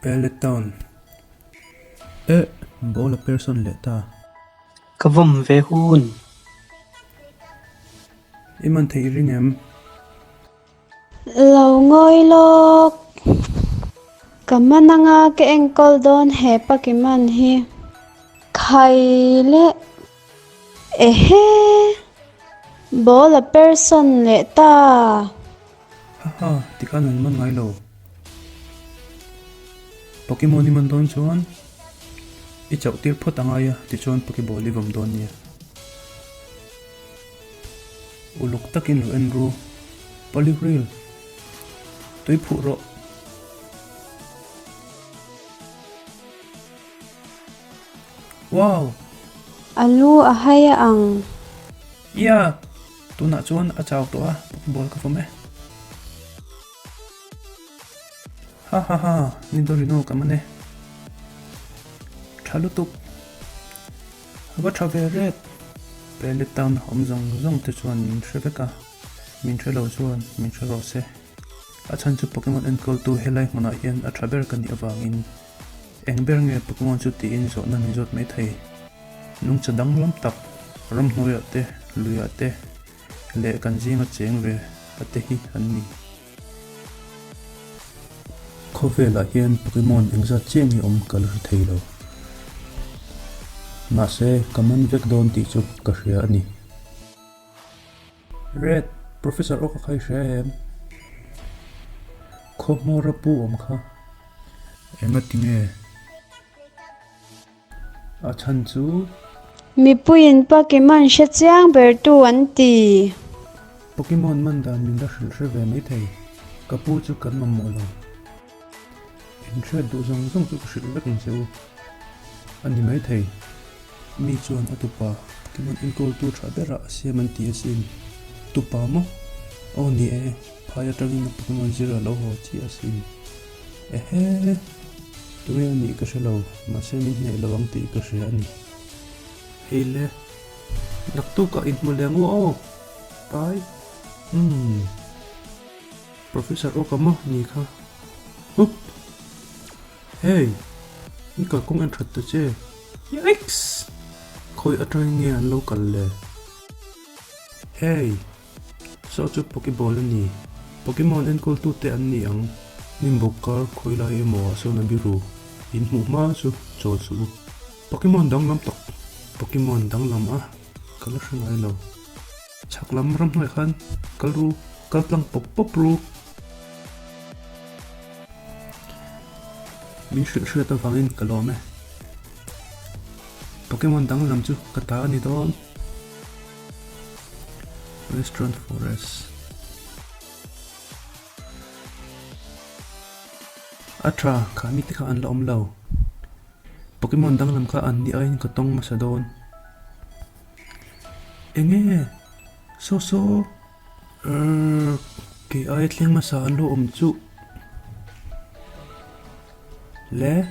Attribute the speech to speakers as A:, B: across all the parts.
A: Pallet Town. Eh! Ball a per sawn leh ta.
B: Ka vawm ve hun.
A: I man theih ring em?
C: Lo ngawi lawk. Ka man anga ka enkawl dawn he Pakiman hi. Khai leh. Ehe! Ball a per sawn leh ta.
A: Haha, tikhan an man ngai lo. Pokemon i man dawn chuan i chauh tir phawt a ngai a, tichuan Pokeball i vawm dawn nia. Uluk takin lo en ru. Poliwhirl, tui phuh rawh. Wow!
C: A lu a hai a ang.
A: Yeah! Tunah chuan a chau tawh a, ball ka vawm e. Ha ha ha, Nidorino ka man e. Tha lutuk. A va tha ve ret. Pallet town awm zawng zawng te chuan min hre vek a, min hre lo chuan min hre rawh se. A chhan chu Pokemon enkawltu helai hmunah hian a tha ber ka nih avangin. Eng ber nge Pokemon chu tiin zawhna min zawt mai thei. Nungcha danglam tak, ramhnuaiah te, luiah te leh kan zinga cheng ve a te hi an ni. Khawvelah hian Pokemon engzat chiah nge awm ka la hre thei lo. Mahse, ka man vek dawn tih chu ka hria a ni. Red, Professor aw ka khai hria em? Khaw hmawr a pu awm kha. Enga ti nge? A chhan chu.
C: Mipuiin Pokemon hre chiang ber tu an ti.
A: Pokemon man dan min la hrilh hre ve mai thei. Ka pu chu kan mamawh lo. Inhriat duh zawng zawng chu ka hrilh vek ang che u. A ni mai thei. Mi chuan a tupa Pokemon enkawltu tha berah a siam an ti asin. Tupa maw? Aw ni e, phai atangin a Pokemon zir a lo haw chiah asin. Ehe! Tunge a nih ka hre lo, mahse min hneh lo ang tih ka hria a ni. Hei le, naktukah inhmu leh ang u aw! Bye! Umm. Professor aw ka maw ni kha. Hup! Hey! I kalkawng en that ta che. Yikes! Khawi atangin nge an lo kal le? Hey! Saw chu Pokeball a ni. Pokemon enkawltu te an ni ang. Hnimbuk kar khawi lai emaw ah sawn a biru. In hmuh hma chu chawl suh u. Pokemon danglam tak. Pokemon danglam a ka la hre ngai lo. Chhak lam ramhnuai khan kal ru, kal tlang pawp pawp ru. Min hrilh hriat avangin ka lawm e. Pokemon dang lam chu ka ta a ni dawn. Restaurant Forest. A tha, kha mite kha an la awm lo. Pokemon dang lam kha an ni aiin ka tawng hmasa dawn. Enge? Saw saw Err kei aia thleng hmasa an lo awm chuh. Le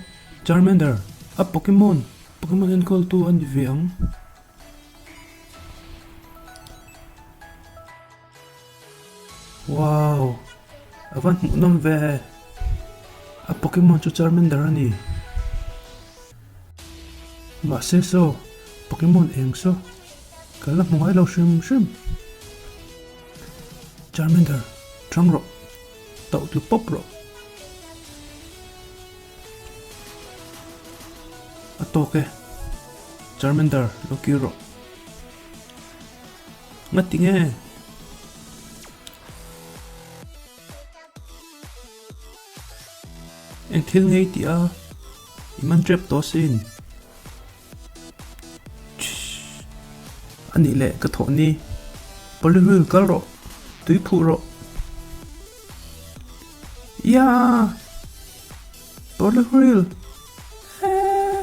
A: Charmander a Pokemon Pokemon enkawl tu a ni ve ang. Wow! A va hmuhnawm ve! A Pokemon chu Charmander a ni. Mahse saw, Pokemon eng saw ka la hmu ngai lo hrim hrim. Charmander, ṭhang rawh, tauh tlu pawp rawh. A tawk e, Charmander, lo kir rawh. Ngati nge? Eng thil ngei tih a i man tep tawh sin. A nih leh ka thawh ni. Poliwheel kal rawh, tui phuh rawh. Iaa! Poliwheel! Eee!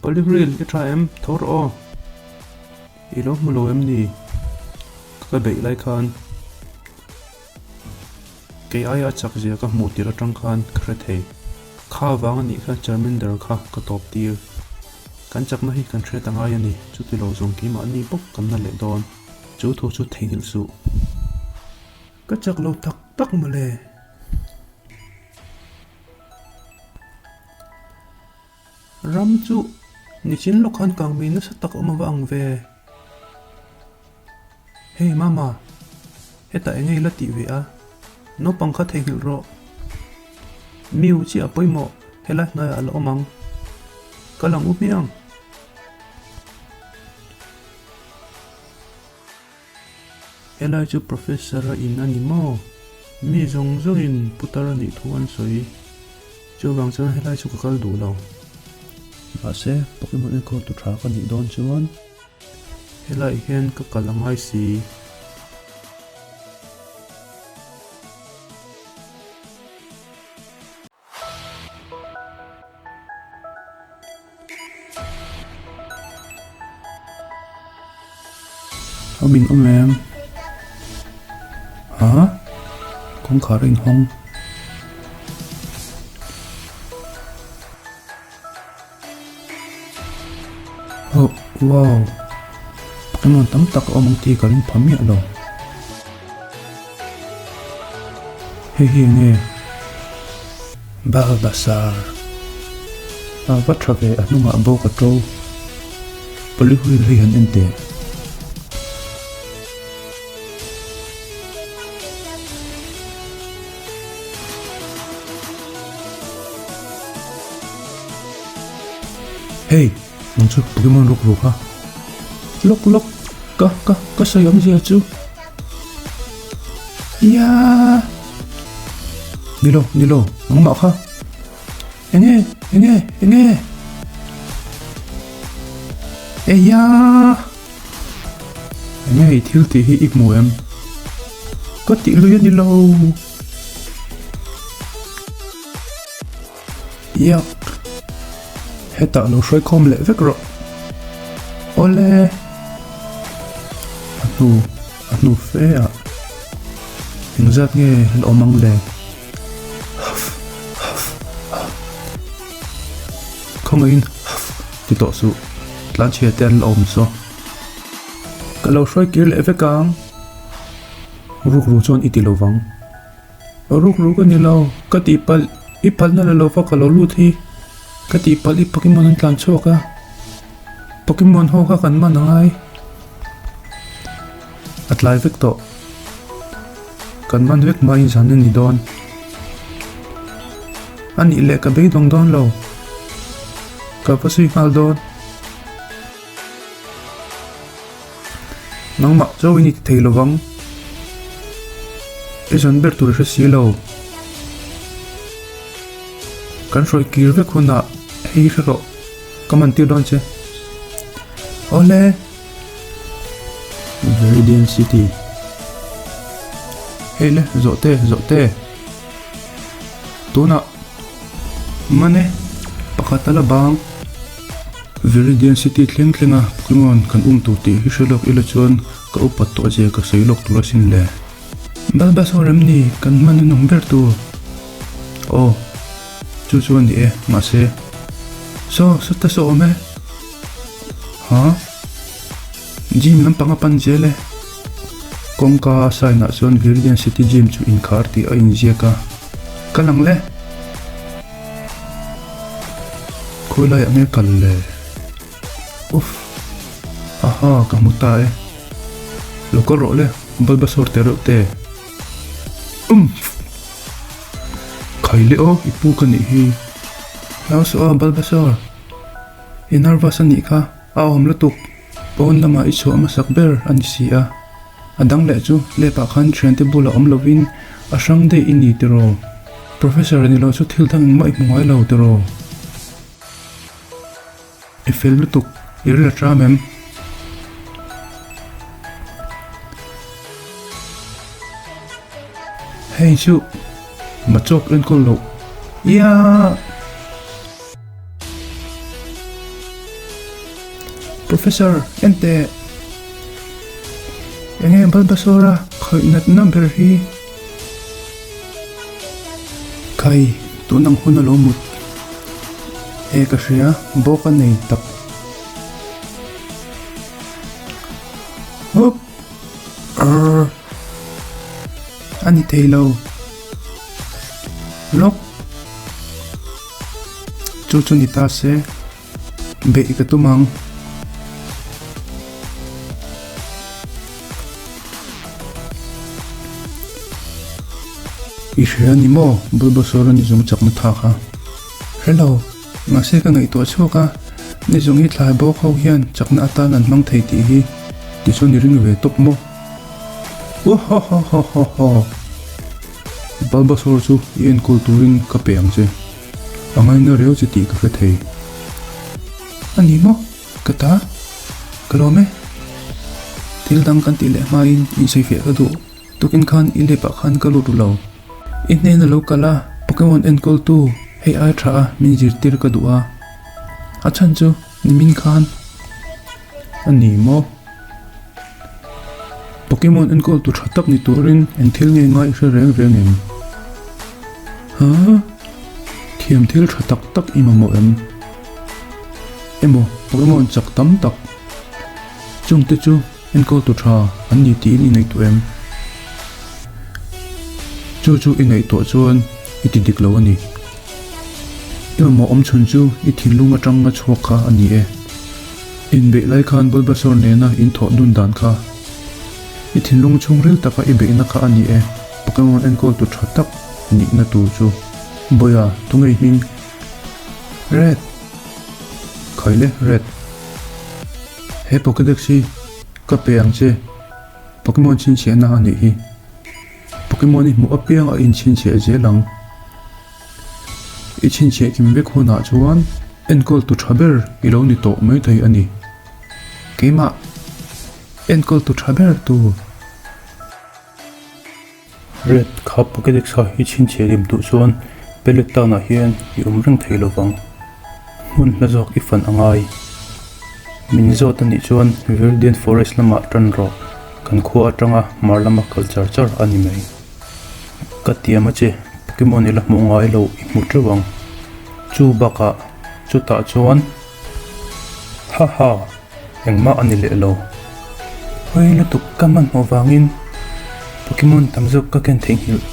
A: Poliwheel i tha em? Tho rawh aw. I lo hmu lo em ni? Ka beih lai khan kei aia chak zia ka hmuh tir atang khan ka hre thei. Kha vang a nih kha Charmander kha ka tawp tir. Kan chakna hi kan hriat a ngai a ni, chuti lo zawng keimahni bawk kan na leh dawn. Chu thu chu theihnghilh suh. Ka chak lo tak tak mawle. Ram chu nichin lawk khan kang mi nasa tak awm ava ang ve. Hey mama, hetah eng nge i la tih ve a? Naupang kha theihnghilh rawh. Miu chiah a pawimawh, helai hnaiah a la awm ang. Kal ang u hmiang. Helai chu Professor a in a ni maw? Mi zawng zawngin putar a nih thu an sawi. Chuvang chuan helai chu ka kal duh lo. Mahse, Pokemon enkawl tu tha ka nih dawn chuan helai hian ka kal a ngai si. Awm in awm em? Ha? Kawngkhar a inhawng. Oh, wow. Pokemon tam tak a awm ang tih ka ring pha miah lo. Hei hi eng nge? Balbasar. A va tha ve a hnungah bawk a to. Poliwheel hi han en teh. Hey, nang chu Pokemon ruk ruk a. Lawk lawk, ka ka ka sawi awmzia chu. Ia! Nilo, nilo, nangmah kha. Enge, enge, enge. Eia! Enge i thil tih hi i hmu em? Ka tih lui a ni lo. Yak! Hetah lo hruai khawm leh vek rawh. Awle! A hnu, a hnu fe ah engzat nge la awm ang le? Huff! Huff! Huff! Khawngaihin huff ti tawh suh, tlanchhia te an la awm saw. Ka lo hruai kir leh vek ang. Rukru chuan i ti lo vang. Rukru ka ni lo, ka tihpalh, i phalna la lova ka lo lut hi. Ka tihpalh i Pokemon an tlan chhuak a, Pokemon ho kha kan man a ngai. A tlai vek tawh. Kan man vek hmain zan a ni dawn. A nih leh ka beidawng dawn lo. Ka va zui nghal dawn. Nangmah chauhin i ti thei lovang. I zawn ber tur i hre si lo. Kan hruai kir vek hunah hei hre rawh, ka man tir dawn che. Awle! Viridian City. Hei le, zawh te, zawh te. Tunah man e, pakhat a la bang. Viridian City thleng thlenga Pokemon kan um tur tih hi hre lawk ila chuan ka upat tawh zia ka sawi lawk tur asin le. Bulbasaur em ni kan hman a nung ber tur? Aw, chu chu a ni e, mahse. Saw, sawta saw awm e. Ha? Gym lampang a pan zel e. Kawngka a sign ah chuan Viridian City Gym chu inkhar tih a inziak a. Kal ang le. Khawi laiah nge kal le? Uff. Aha, ka hmu ta e. Lo kal rawh le, Bulbasaur te reuh te. Umm. Khai le aw, i pu ka nih hi. Hlau suh aw, Bulbasaur. I nervous a nih kha. A awm lutuk, pawn lamah i chhuah hmasak ber a ni si a. A dang leh chu lepah khan thiante bulah awm lovin a hrang daih i ni tiraw? Professor ni lo chu thil dang engmah i hmu ngai lo tiraw? I fel lutuk, i ril a tram em? Hei chu machawk enkawl loh. Iaa! Professor, en teh. Enge Bulbasaur a khawih natna ber hi? Khai, tun ang hun a lo mut. E ka hria, bawk a nei tak. Hup! Arr! A ni thei lo. Lawk! Chu chu ni ta se. Beih ka tum ang. I hria ni maw? Bulbasaur a ni zung chakna tha kha. Hre lo. Mahse ka ngaihtuah chhuak a, ni zung hi thlai bawk ho hian chakna atan an hmang thei tih hi tichuan i ring ve tawp maw? Uahahahahaha! Bulbasaur chu i enkawl turin ka pe ang che. A ngaina riau che tih ka hre thei. A ni maw? Ka ta? Ka lawm e. Thil dang kan tih leh hmain insawifiah ka duh. Tukin khan i lep ah khan ka lut lo. I hnena lo kal a, Pokemon enkawltu hei ai tha a min zirtir ka duh a. A chhan chu nimin khan a ni maw? Pokemon enkawltu tha tak ni turin eng thil nge ngai i hre reng reng em? Ha? Thiam thil tha tak tak i mamawh em? Emaw Pokemon chak tam tak chungte chu enkawltu tha an ni tiin i ngaihtuah em? Chu chu i ngaihtuah chuan i ti dik lo a ni. I mamawh awmchhun chu i thinlung atang a chhuak kha a ni e. Inbeih lai khan Bulbasaur nena in thawh dun dan kha i thinlung chhungril taka i beihna kha a ni e. Pokemon enkawltu tha tak nihna tur chu Boya tunge i hming? Red! Khaile Red! He Pokedex hi ka pe ang che, Pokemon chhinchhiahna a nih hi. Pokemon i hmuh apiang a inchhinchhiah zel ang. I chhinchhiah kim vek hunah chuan enkawl tu tha ber i lo ni tawh mai thei a ni. Keimah enkawl tu tha ber tur. Red kha Pokedex kha i chhinchhiah kim duh chuan Pellet Town ah hian i awm reng thei lovang. Hmun hla zawk i fan a ngai. Min zawt a nih chuan Viridian Forest lamah tan rawh. Kan khua atanga hmar lama kal char char a ni mai. Ka tiam a che, Pokemon i la hmuh ngai lo i hmu teuh ang. Chu bakah chutah chuan Ha ha, engmah a ni leh lo. Hawi lutuk ka hmanhmawh vangin Pokemon tam zawk ka ken theihnghilh.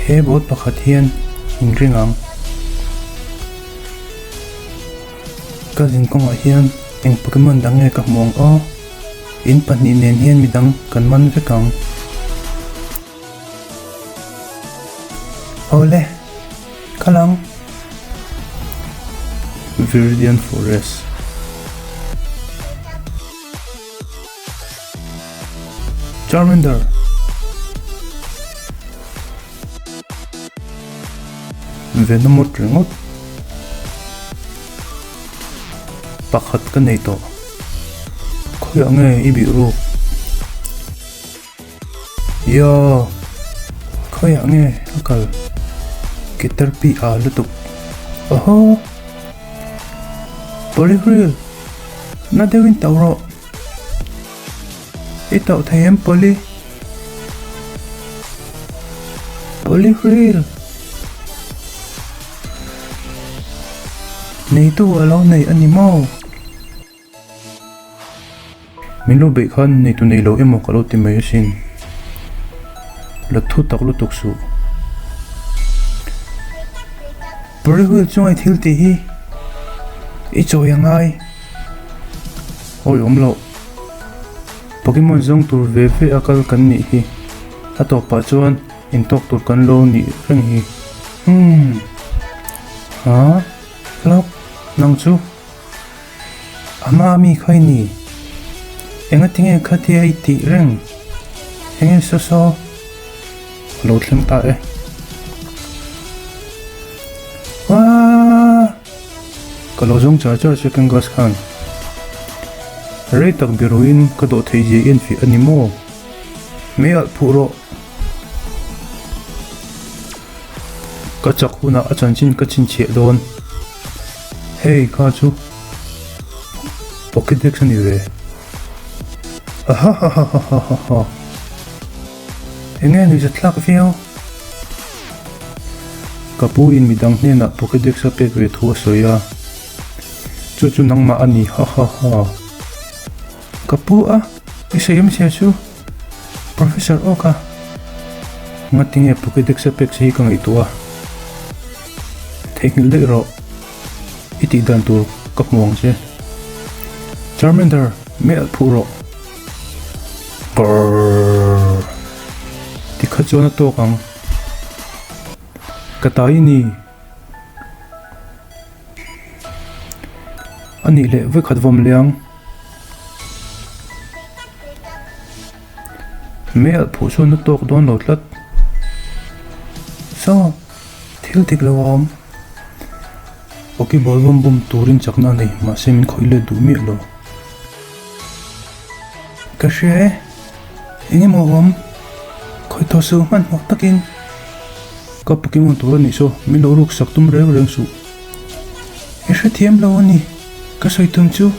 A: He ball pakhat hian min ring ang. Ka zin kawngah hian eng Pokemon dang nge ka hmu ang aw? In pahnih nen hian midang kan man vek ang. Awle, kal ang. Viridian Forest. Charmander. Venomot ringawt pakhat ka nei tawh. Khawiah nge i bih ruk? Yaw! Khawiah nge a kal? Caterpie a lutuk. Awhaw! Poliwhirl! Na deuhin tauh rawh. I tauh thei em Polly? Polly Wheel! Neitu a lo nei a ni maw? Min lo beih khan neitu nei lo emaw ka lo ti mai asin. La thu tak lutuk suh. Polly Wheel chunga i thil tih hi i chawi a ngai. Awi awm loh. Pokemon zawng tur ve ve a kal kan nih hi. A tawpah chuan intawk tur kan lo nih reng hi. Umm. Ha? Lawk, nang chu? A hma mi kha i ni. Engatinge khatia i tih reng? Enge saw saw? A lo thleng ta e. Waaaa! Ka lo zawng char char che Kangas khan. Rei tak biruin ka dawh theih zia i enfiah a ni maw? Mei alh phuh rawh. Ka chak hunah a chanchin ka chhinchhiah dawn. Hei kha chu Pokédex a ni ve. Ahahahahahaha. Enge nuihza thlak viau? Ka pu in midang hnenah Pokédex a pek ve thu a sawi a, chu chu nangmah a ni ha ha ha. Ka pu a, i sawi awm sia chu Professor Oak a, ngatinge Pokédex a pek che hi ka ngaihtuah a, theihnghilh daih rawh i tih dan tur. ka hmu ang che. Charmander, meh phuh rawh. Grrrr. Tikha chuan a tawk ang. Ka ta i ni. A nih leh vawikhat vawm leh ang. Meh phuh chuan a tawk dawn lo tlat. Saw, thil dik lo a awm. Pokeball vawm bum turin chakna a nei, mahse min khawih let duh miah lo. Ka hria e, eng emaw a awm? Khawih tawh suh hmanhmawh takin. Ka Pokemon tur a nih saw, min lo ruk sak tum reng reng suh. I hrethiam lo a ni, ka sawi tum chu.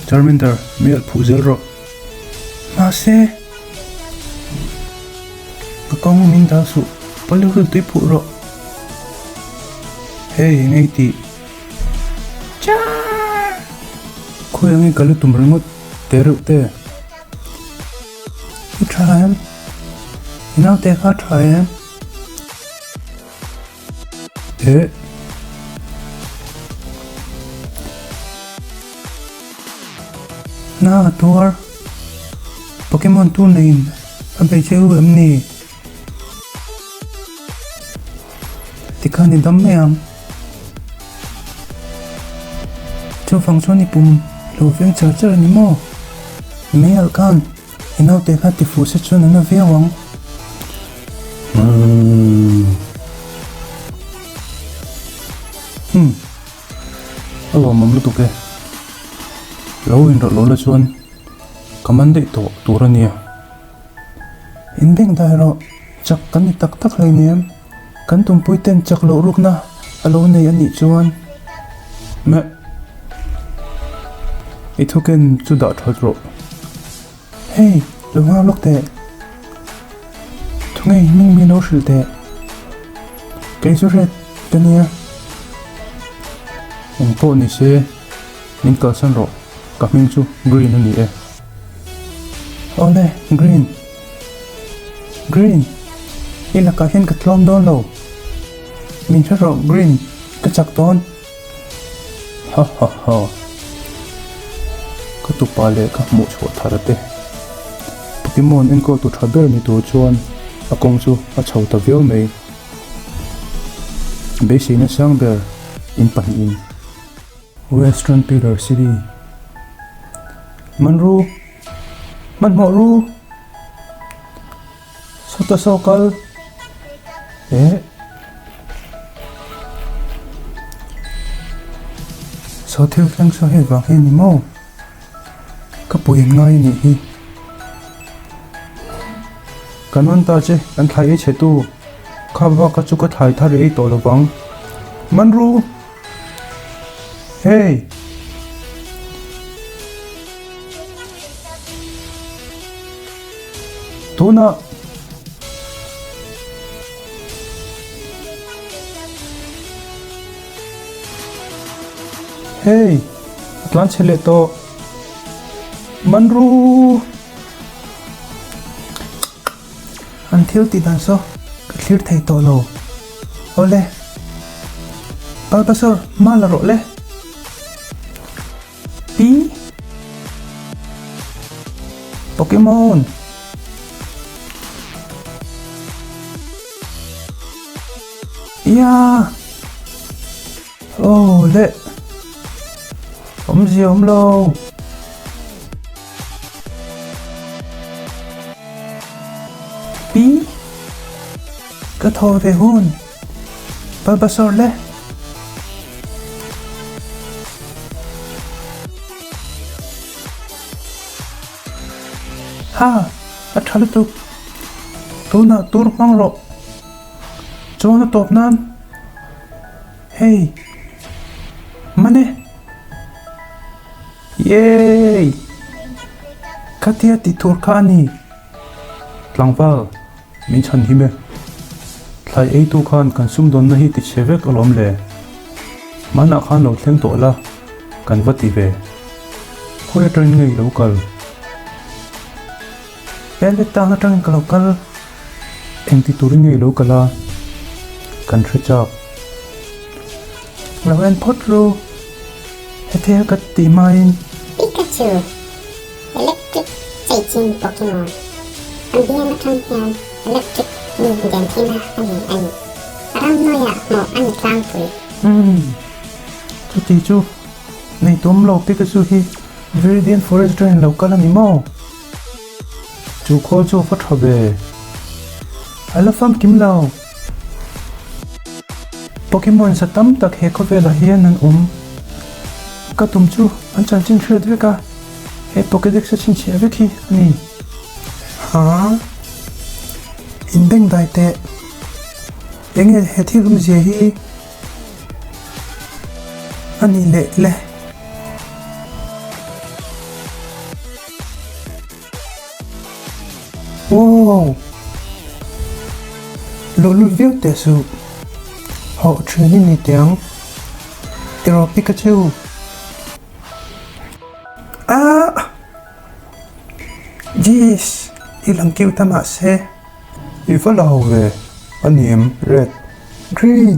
A: Charmander, mi alh phuh zel rawh. Mahse, ka kawng min dal suh, Poliwheel tui phuh rawh. Hey, eng ei tih? Char! Khawi angin ka lu tum ringawt te reuh te. I tha em? I naute kha a tha em? Eh. Na a tuar. Pokemon tur neiin a bei che u em ni? Tikhan i dam mai ang. Chuvang chuan i pum lo veng char char a ni maw? Mei alh khan i naute kha ti fuh se chuan a na viau ang. Umm. A lawmawm lutuk e. Lo inrawlh lo la chuan ka man daih tawh tur a nia. In beng dai rawh, chak kan ni tak tak hleinem. Kan tumpui ten chak loh rukna a lo nei a nih chuan meh i thuken chu dah that rawh. Hey, lo nghak lawk teh. Thungei hming min lo hrilh teh. Kei chu hret ka nia. Eng pawh ni se, min kalsan rawh. Ka hming chu Green a ni e. Awle, Green. Green, i lakah hian ka tlawm dawn lo. Min hre rawh, Green, ka chak dawn. Ha ha ha. Ka tupa leh ka hmuh chhuah thar te. Pokemon enkawl tu tha ber ni tur chuan a kawng chu a chho ta viau mai. Beiseina sang ber in pahnihin Western Pillar City man ru, hmanhmawh ru. Sawta saw kal eh saw thil thleng saw hei vang hi a ni maw ka pui an ngai a nih hi kan rawn ta che kan thlai ei chhe tu kha bak kha chu ka thlai thar ei tawh lovang man ru hey. Tunah Hey, a tlan chhe leh tawh. Man ru! An thil tih dan saw ka thlir thei tawh lo. Awle. Bulbasaur, hma la rawh le. Pi Pokemon Ia Oh le Awmzia awm lo Pi Ka thaw ve hun Bulbasaur le. Ha! A tha lutuk. Tunah tur hmang rawh. Chuan a tawp nan. Hei! Mane! Yay! Khatia tih tur kha a ni. Tlangval. Min chhan him e. Thlai eitu khan kan sumdawnna hi ti chhe vek alawm le. Hmanah khan lo thleng tawh la, kan va ti ve. Khawi atangin nge i lo kal? Pellet tang atangin ka lo kal. Engti turin nge i lo kal a? Kan hre chak. Lo en phawt ru. Hetia ka tih hmain.
D: Pikachu, Electric cheiching Pokemon. An biang atang hian electric mi den theihna a nei a ni. A ramhnuaiah hmuh a ni tlangpui.
A: Umm, chuti chu nei tum lo Pikachu hi Viridian Forest drain lo kal a ni maw? Chu khawl chu a va tha ve. A la famkim lo. Pokemon sa tam tak he khawvelah hian an awm. Ka tum chu an chanchin hriat vek a, he Pokedex a chhinchhiah vek hi a ni. Haa. In beng dai teh. Enge he thil awmzia hi a ni leh le. Wow! Luhlul viau teh suh. Hauh thin i ni teh ang. Tiraw Pikachu? Ah! Jeez! I lang kiu ta mahse. I va la ho ve. A ni em? Red. Green!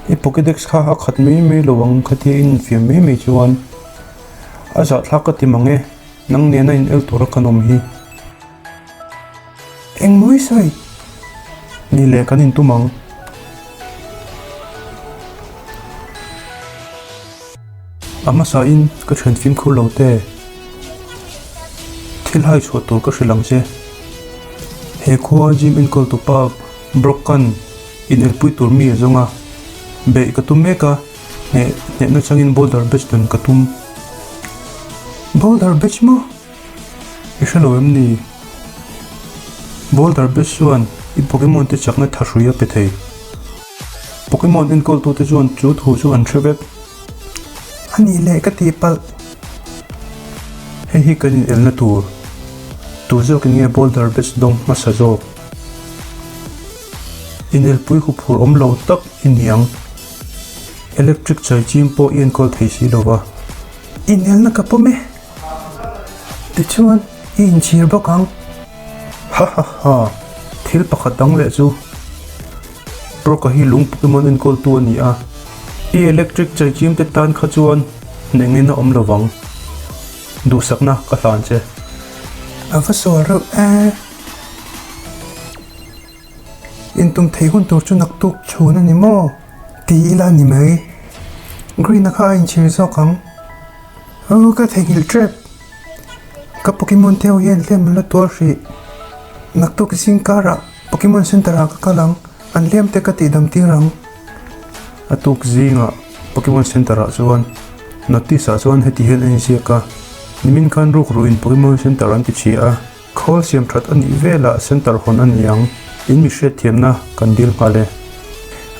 A: I Pokedex kha a khat mai mai lo ang khatia i infiam mai mai chuan a zahthlak ka ti mang e, nang nena in el tura kan awm hi. Engmawi sawi? Ni leh kan intum ang. A hmasain ka thian fimkhur lo te, thil hai chhuah tur ka hrilh ang che. He khua gym enkawl tupa Brock-a'n inelpui tur mi a zawng a, beih ka tum mek a, hneh hnehna changin boulder batch dan ka tum. Boulder batch maw? I hre lo em ni? Boulder batch chuan i Pokemon te chakna thahrui a pe thei. Pokemon enkawltute chuan chu thu chu an hre vek.
B: A nih leh ka tih palh.
A: Hei hi kan inelna tur. Tu zawkin nge boulder batch dawng hmasa zawk? Inelpui huphur awm lo tak i ni ang. Electric chai chim pawh i enkawl thei si lo va.
B: Inelna ka pawm e. Tichuan i inchhir bawk ang.
A: Ha ha ha! Thil pakhat dang leh chu Brock-a hi lung Pokemon enkawltu a ni a. I electric chai chim te tan kha chuan hnengin a awm lo vang. Duhsakna ka hlan che.
B: A va sawl reuh e. Intum thei hun tur chu naktuk chhun a ni maw? Ti ila a ni mai. Green-a kha a inchhir zawk ang. Aw ka theihnghilh tep. Ka Pokemon te ho hian hliam an la tuar hrih. Naktuk zing karah Pokemon Center ah ka kal ang, an hliam te ka tihdam tir ang.
A: A tuk zingah Pokemon Center ah chuan notice ah chuan heti hian a inziak a, Nimin khan rukruin Pokemon Center an ti chhia a. Khawl siam that a nih velah center hawn a ni ang, in mi hriatthiamna kan dil nghal e.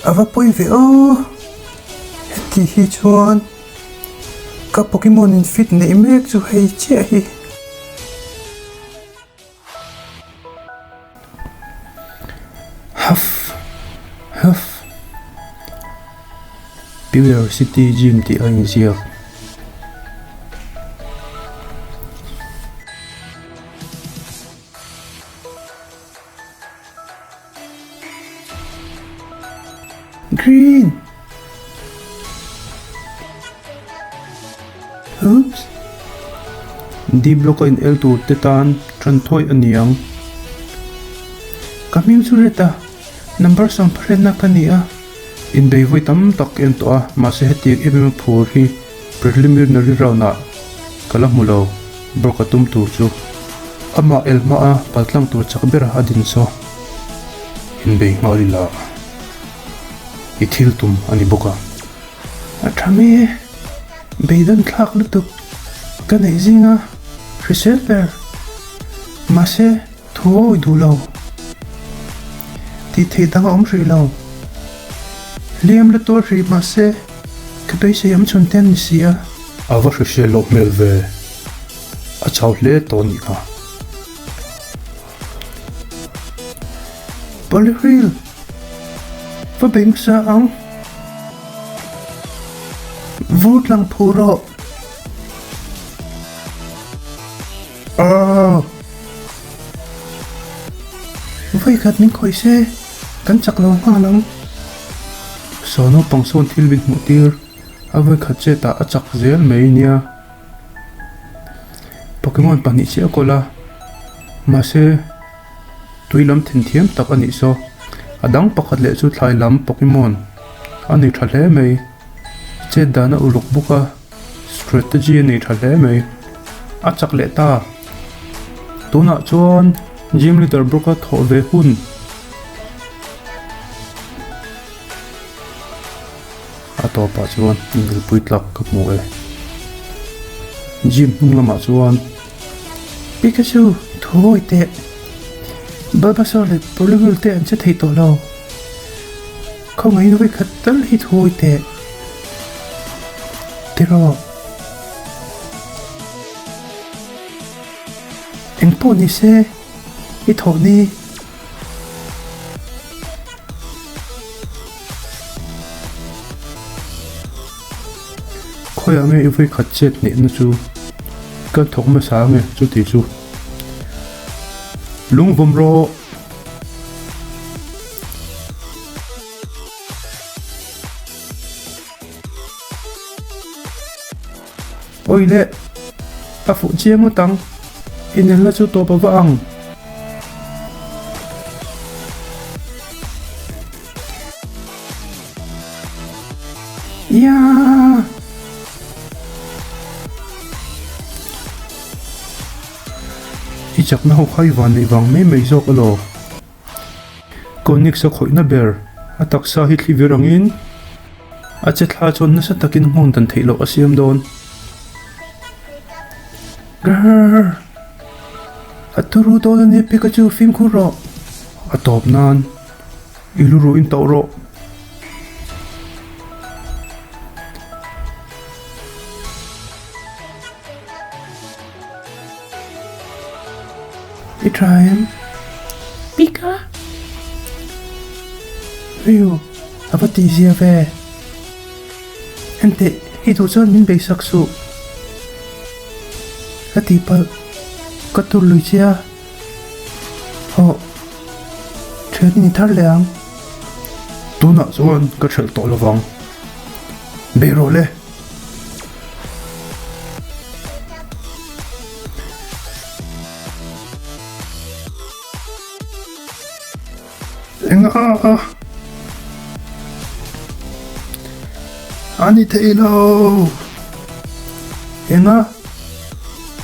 B: A va pawi ve aw, heti hi chuan ka Pokemon in fit neih mek chu hei chiah hi.
A: Huff huff Pewter City Gym tih a inziak.
B: Green! Oops!
A: D block a in el tur te tan tan thawi a ni ang.
B: Ka hming chu ret a, number sawmpahretna ka ni a.
A: Inbei vawi tam tak en tawh a, mahse hetiang em em a phur hi preliminary round ah ka la hmu lo, bawk a tum tur chu amah el hma a paltlang tur chak ber a din saw inbei nghal ila i thil tum a ni bawk a.
B: A tha mai e, beidawn thlak lutuk ka neih zinga hrisel ber mahse Thu awi duh lo. Tih theih dang a awm hrih lo. Hliam la tuar hrih mahse ka beisei awm chhun te an ni si a.
A: A va hrisel loh hmel ve. A chau hle tawh nih kha.
B: Polihril, va bei hmasa ang. Vur tlang phuh rawh. Aww! Vawikhat min khawih se, kan chak lo nghal ang.
A: Saw naupang sawn thil min hmuh tir. A vawikhat chetah a chak zel mai nia. Pokemon pahnih chiah a kawl a, mahse tui lam thenthiam tak a nih saw. A dang pakhat leh chu thlai lam Pokemon a nei tha hle mai. Chet dan a uluk bawk a, strategy a nei tha hle mai. A chak leh ta. Tunah chuan gym leader Brock a thawh ve hun. A tawpah chuan inelpui tlak ka hmu e. Gym hnung lamah chuan
B: Pikachu thuawi teh Bulbasaur leh Poliwhirl te an che thei tawh lo. Khawngaihin vawikhat tal hi thuawi teh. Tiraw. Engpawh ni se i thawh ni.
A: Khawiah nge i vawikhat chet hnehna chu kan thawk hmasa ange chuti chu lungvawm rawh. Awi le, a fuh chiang ngawt ang, inelna chu tawp a va ang.
B: Iaa!
A: I chakna ho kha i van neih vang mai mai zawk elaw? Koenigs a khawihna ber a taksa hi thli vir angin a che thla chuan nasa takin nghawng dan theih loh a siam dawn.
B: Grrrr! A turu dawn a nia Pikachu fimkhur rawh!
A: A tawp nan i lu ruh in tauh rawh.
B: I tha em? Pika! Riu, a va tih zia ve. Enteh, i duh chuan min beisak suh. Ka tihpalh, ka tur lui che a. Hawh, thian i ni thar leh ang.
A: Tunah chuan ka ṭhelh tawh lovang. Beih rawh le.
B: Eng a a a ni thei lo eng a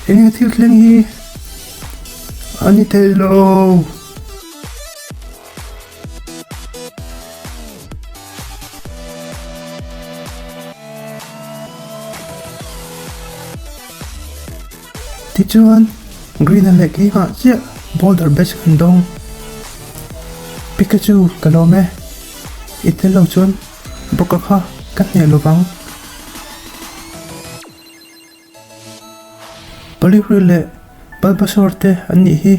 B: eng nge thil thleng hi a ni thei lo. Tichuan, Green-a leh keimah chiah Boulder Badge kan dawng. Pikachu, ka lawm e. I tel lo chuan Brock-a kha ka hneh lo vang. Poliwhirl leh Bulbasaur te an nih hi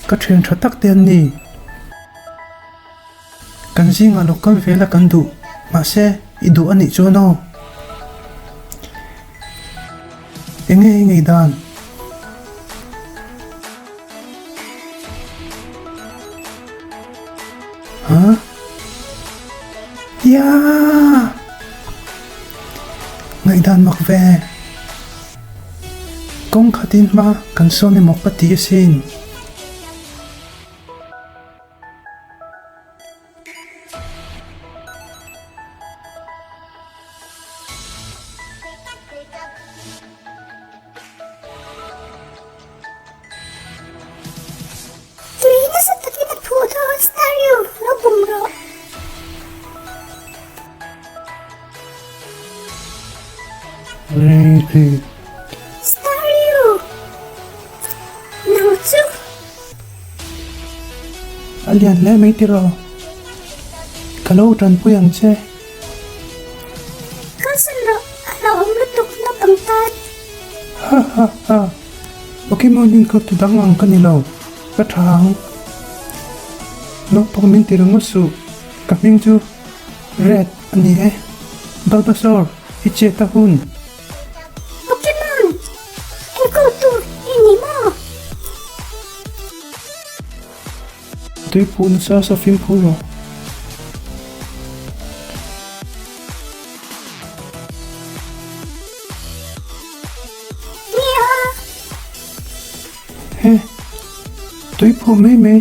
B: ka thian tha tak te an ni. Kan zingah lo kal vel a kan duh, mahse i duh a nih chuan aw. Enge i ngei dan? Ha? Iaa! Ngaihdan mak ve. Kawng khatin hma kan sawn emaw ka ti asin.
D: Tui nasa takin a phuh dawn Stario, lo bum rawh. Stario, nang chu.
B: A lian hle mai tiraw? Ka lo tanpui ang che.
D: Kalsan rawh, a hlauhawm lutuk naupang tan.
B: Ha ha ha, Pokemon in kawp tu dang ang ka ni lo, ka tha ang. Naupang min ti ringawt suh, ka hming chu Red a ni e. Bulbasaur, i chet a hun.
D: Pokemon, enkawl tur i ni maw?
B: Tui phuh nasa sa fimkhur rawh. Tui phuh mai mai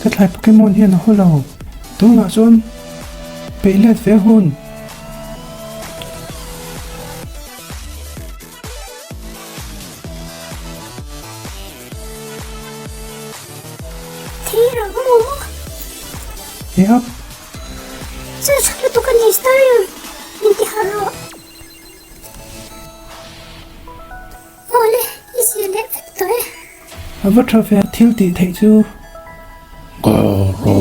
B: ka thlai Pokemon hian a haw lo. Tunah chuan peih let ve hun.
E: Thei rang maw?
B: Yep.
E: Chu tha lutuk a ni Starion, min ti harh rawh. Awle, i zir leh vek tawh e.
B: A va tha ve thil tih theih chu. Goro.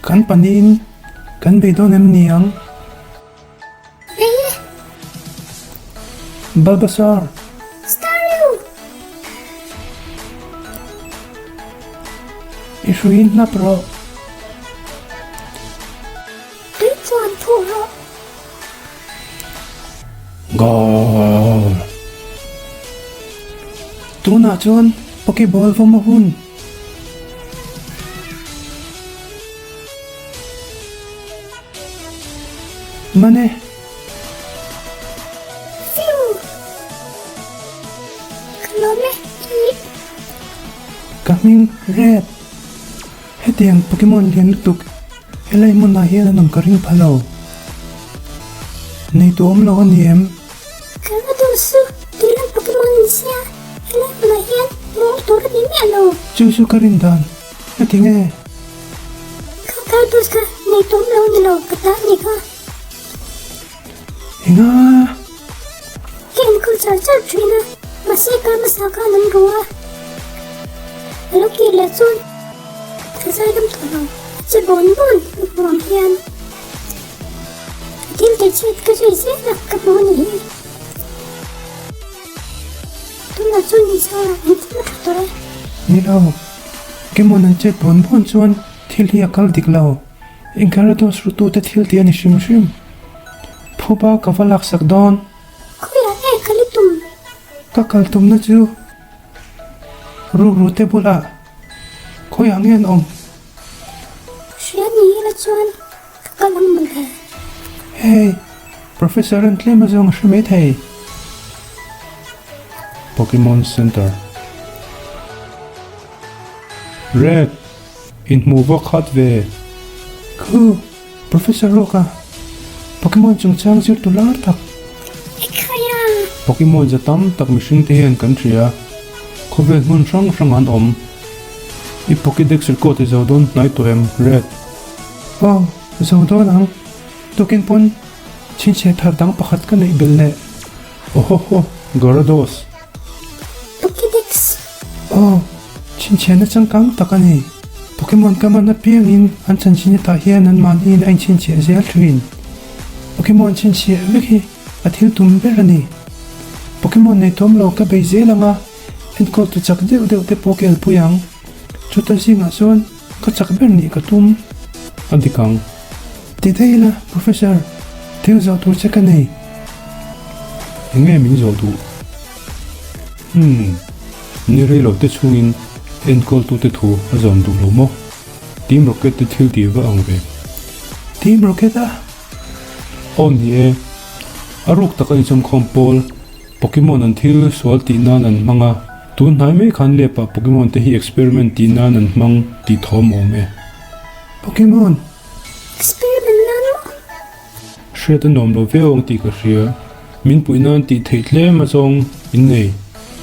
B: Kan pahnihin kan bei dawn em ni ang?
E: Bei e.
B: Bulbasaur.
E: Staryu.
B: I hruiin hlap rawh.
E: Tui chuan phuh rawh.
B: Goal! Tunah chuan Pokeball vawm a hun. Mane!
E: Phew! Ka lawm e, i.
B: Ka hming Red. Hetiang Pokemon lian lutuk helai hmunah hian an awm ka ring pha lo. Nei tu awm lo a ni em?
E: Ka la duh su, tih lam Pokemon an sia, helai hmunah hian hmuh tur a ni miah lo.
B: Chu chu ka rin dan, heti nge?
E: Kha Gyarados kha nei tu awm lo a ni lo, ka ta a ni kha.
B: Enga?
E: Ka enkawl char char thin a, mahse kar hmasa khan an ru a. A lo kir leh chuan ka zai dam tawh lo, a che bawn bawn a hmu ang hian. A thil tih chhiat ka zui zel a, ka hmu a ni hi. Tunah chuan inchhungah engtin a tha tawh e.
B: Ni lo, Kemon an chet bawn bawn chuan thil hi a kal dik lo. Encarnados rutute thil tih a ni hrim hrim. Phuba ka va laksak dawn.
E: Khawiah nge kal i tum?
B: Ka kal tumna chu rukru te bulah khawiah nge an awm?
E: Hria ni ila chuan ka kal ang mawle.
B: Hey, Professor an tlem azawng a hre mai thei.
A: Pokemon Center Red, Inhmuh vak khat ve.
B: Khu, Professor Rock-a Pokemon chungchang zir tu lar tak.
E: Ekhaya!
A: Pokemon za tam tak mihring te hian kan hria. Khawvel hmun hrang hrang an awm. I Pokédex record i zo dawn hnai tawh em, Red?
B: Aw, zo dawn ang. Tukin pawn chhinchhiah thar dang pakhat ka neih belh leh.
A: Ohoho, Gyarados!
E: Pokédex!
B: Aw, chhinchhiahna changkang tak a ni. Pokemon ka man apiangin an chanchin hetah hian anmahniin a inchhinchhiah zel thin. Pokemon chhinchhiah vek hi a thil tum ber a ni. Pokemon nei tawm lo ka bei zel anga enkawltu chak deuh deuh te pawh ka elpui ang. Chuta zingah chuan ka chak ber nih ka tum.
A: A dik ang.
B: Ti daih ila, Professor, thil zawh tur che ka nei.
A: Eng nge min zawh duh? Umm, ni rei lo te chhungin enkawltute thu a zawm duh lo maw? Team Rocket te thil tih va ang ve.
B: Team Rocket a?
A: Aw ni e, a ruk taka inchawmkhawm pawl Pokemon an thil sual tih nan an hmang a, tun hnai mai khan lep ah Pokemon te hi experiment tih nan an hmang tih thawm awm e.
B: Pokemon!
E: Experiment nan maw?
A: Hriat a nuam lo viau ang tih ka hria. Min puih nan tih theih tlem a zawng in nei.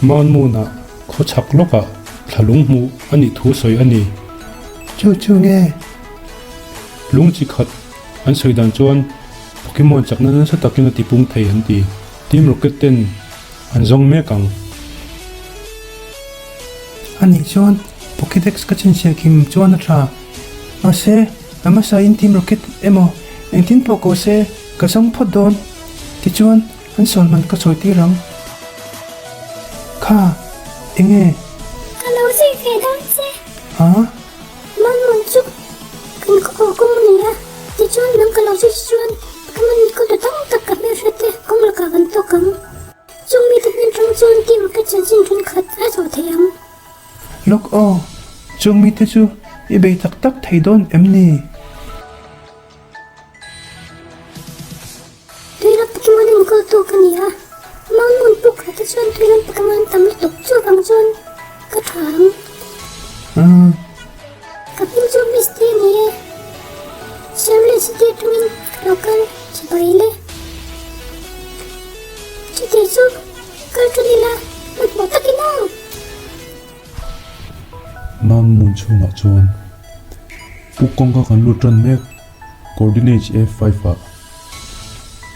A: Manmunah khaw chhak lawkah thlalung hmuh a nih thu sawi a ni.
B: Chu chu nge?
A: Lung chi khat an sawi dan chuan Pokemon chakna nasa takin a tipung thei an ti. Team Rocket ten an zawng mek ang.
B: A nih chuan Pokédex ka chhinchhiah kim chuan a tha. Mahse, a hmasa in Team Rocket emaw engtin pawh ko se ka zawng phawt dawn. Tichuan, an sawn man ka chawi tir ang. Kha, enge?
E: Ka lo zui ve dawn che.
B: Ha?
E: Manmun chu kan khaw haw kawng a ni a, tichuan nang ka lo zui che chuan Pokemon khaw tu tam tak ka hmelhriat te kawng lakah kan tawk ang. Chung mite hnen tang chuan Team Rocket chanchin thenkhat a zawh thei ang.
B: Lawk aw, chung mite chu i bei tak tak thei dawn em ni?
E: Tuilam Pokemon enkawl tu ka ni a, Mount Moon puk ah te chuan tuilam Pokemon tam lutuk chuvang chuan ka tha ang. Chuti chu kal ṭan ila hmanhmawh takin aw.
A: Mam hmun chhungah chuan puk kawngka kan lut ṭan mek, coordinates F five ah.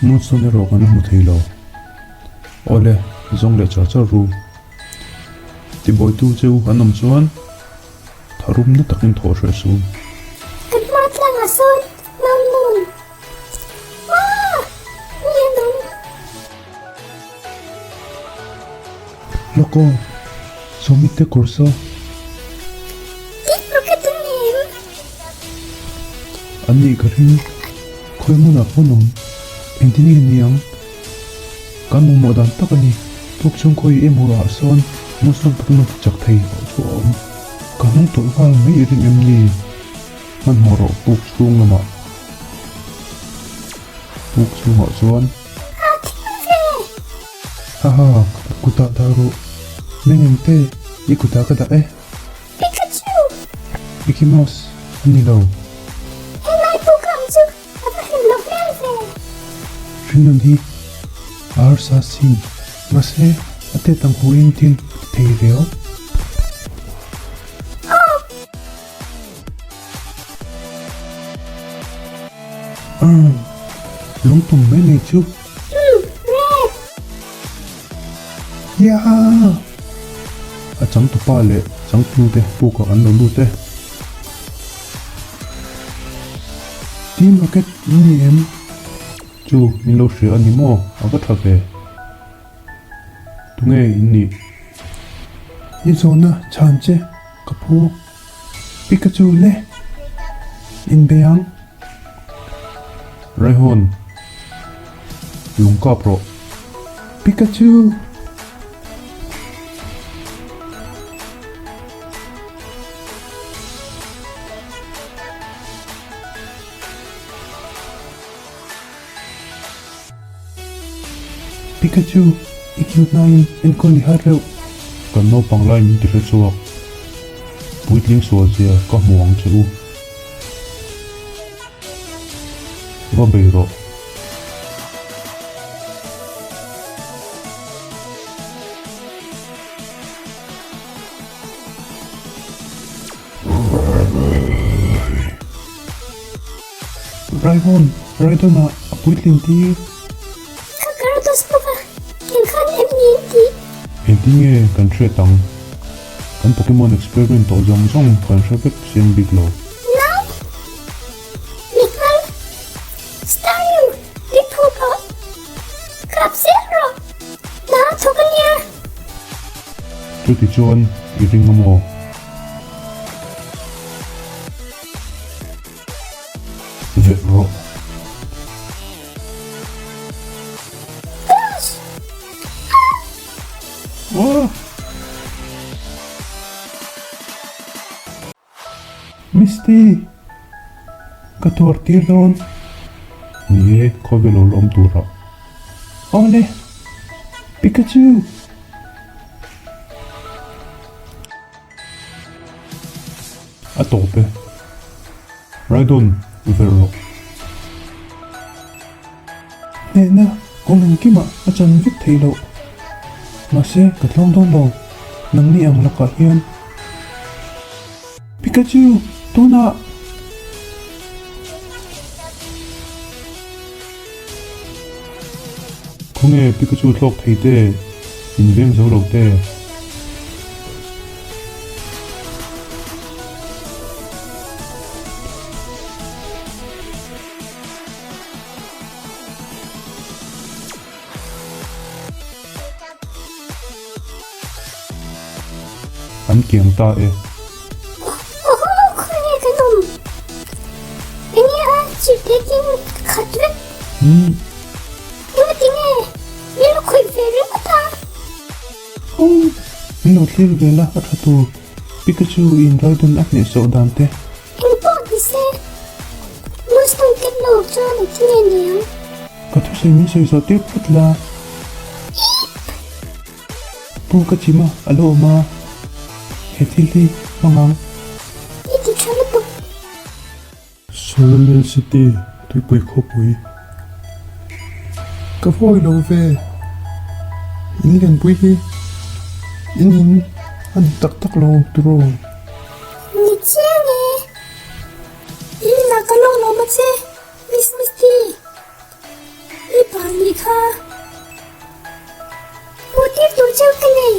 A: Moonstone erawh kan la hmu thei lo. Awle, zawng leh char char ru. Tibawitu cheu an awm chuan tharumna takin thawh hreh suh.
E: Kan hma tlangah sawn Mam Moon. Aaa! Mi an awm.
A: Lawk aw, sawmi te kawr saw.
E: Tih rocket an ni em?
A: An nih ka ring, khawi hmunah pawh an awm, engtin nge ni ang? Kan mamawh dan tak a ni, puk chung khawi emaw ah sawn Muslim Pokemon ti chak thei chu a awm. Ka hnung tawlh nghal mai i ring em ni? Hmanhmawh rawh puk chhung lamah. Puk chhungah chuan.
E: A thim ve!
A: Haha, ka kutah dah rawh. Meng eng te, i kutah ka dah e.
E: Pikachu!
A: Mickey Mouse a ni lo.
E: Helai puk ang chu a va hlim lo hmel ve.
A: Hringnun hi a harsa sin, mahse a tet ang huin thil ti thei riau. Umm, lungtum mai mai chu.
E: Umm, red.
A: Yeah! A changtupa leh changtu te pukah an lo lut e. Team Rocket in ni em? Chu min lo hria a ni maw? A va tha ve. Tunge in nih?
B: I zawhna chhan che ka phu. Pikachu le inbe ang.
A: Raihawn, lung kap rawh.
B: Pikachu! Pikachu, i cute nain enkawl i har reuh.
A: Kan naupang lai min ti hre chhuak. Puitling sual zia ka hmu ang che u. Va bei rawh.
B: Raihon, Raidon-ah a puitlin tir.
E: Ka Cardos bawk a, eng khan em ni an tih?
A: Engtin nge kan hriat ang? Kan Pokemon experiment tawh zawng zawng kan hre vek siam bik lo.
E: Nau! Mikal! Staryu! Ti phu pawh kap zel rawh! Hna a thawk a nia!
A: Chuti chuan i ring a maw? Veh rawh.
B: Misty! Ka tuar tir dawn.
A: Ni e, khawvel lo la awm turah.
B: Awle! Pikachu!
A: A tawp e. Raidon, verh rawh.
B: Hnehna kawng engkimah a chan vek theih loh. Mahse, ka tlawm dawn lo. Nangni ang lakah hian. Pikachu, tunah!
A: Khawnge Pikachu thlawk thei te, in veng zo lo te. An kiang ta e.
E: Aww khawnge kan awm? Enge a chirhpekin ka khat vek.
A: Umm.
E: Enga tinge min lo khawih ve ringawt a?
B: Umm. Min lo thlir ve la a tha tur. Pikachu in Raiden a hnehsawh dan te.
E: Eng pawh ni se, Mustang ken lo chuan engtin nge ni ang?
B: Ka thusawi min sawi zawh tir phawt la. Pu ka chim a, a lo awm a, he thil hi hmang ang.
E: I ti tha lutuk.
A: Cerulean City tuipui khawpui.
B: Ka vawi lo ve.
A: In lianpui hi in in a ni tak tak lo tiraw?
E: Ni chiang e. In inah ka lawk lo ma che, Miss Misty. I pa nih kha. Hmuh tir tur cheu ka nei,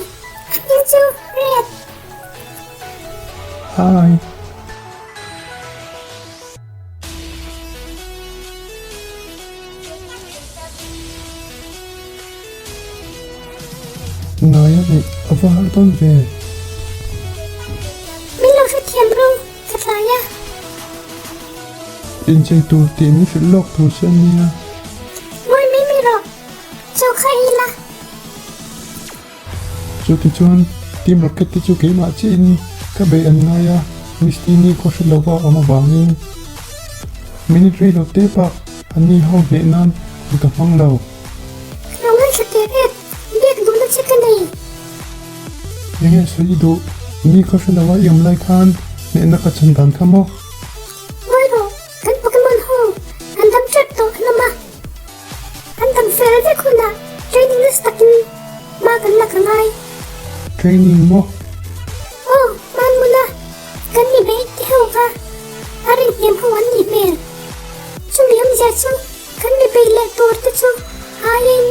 E: a hming chu Red.
A: Hi. Ngai a neih a va har dawn ve.
E: Min lo hrethiam rawng ka tlai a.
A: Inchei tur tih min hrilh lawk tur che a nia.
E: Ngawi mai mai rawh, chaw kha ei la.
A: Chutichuan Team Rocket te chu keimah chiahin ka beih an ngai a, Misty ni khaw hre lova awm avangin minute rei lo te bak an ni ho hneh nan hun ka hmang lo.
E: Ka lo ngaithla teh ret, biak duhna che ka nei.
A: Enge sawi i duh, ni khaw hre lova i awm lai khan hnehna ka chan dan kha maw?
E: Ngawi rawh, kan Pokemon ho an dam tep tawh an awm a. An dam fel vek hunah training nasa takin hma kan la ka ngai.
A: Training maw?
E: Aw, hmanmuna kan mi beih te ho kha a rinhnem ho an nih hmel. Chumi awmzia chu kan mi beih leh tur te chu aiin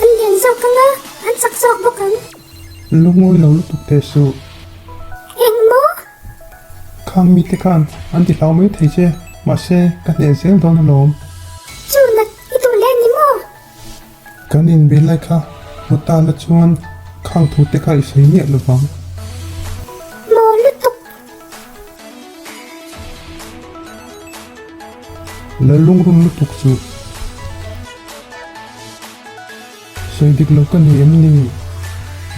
E: an lian zawk anga an chak zawk bawk ang.
A: Lungawi lo lutuk teh suh.
E: Eng maw?
A: Khang mite khan an ti hlau mai thei che, mahse ka hneh zel dawn alawm.
E: Chu nat i duh leh ni maw?
A: Kan inbe lai kha hmu ta la chuan khang thu te kha i sawi miah lo vang.
E: Maw lutuk.
A: La lungrun lutuk chu. Sawi dik lo ka ni em ni?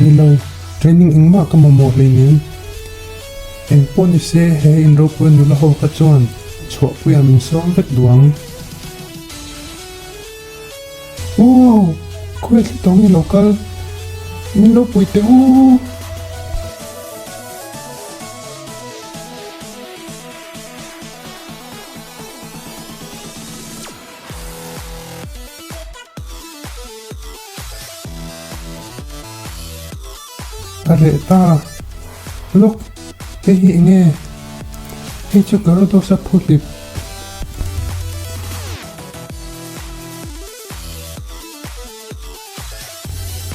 A: Ni lo, training engmah ka mamawh hleinem. Eng pawh ni se he in ropui nula ho kha chuan chhuahpuiah min sawm vek duh ang. Aw, khawi thli tawng i lo kal? Min lo pui teh u! A reh ta. Lawk, hei hi eng nge? Hei chu Gyarados a phu hlip.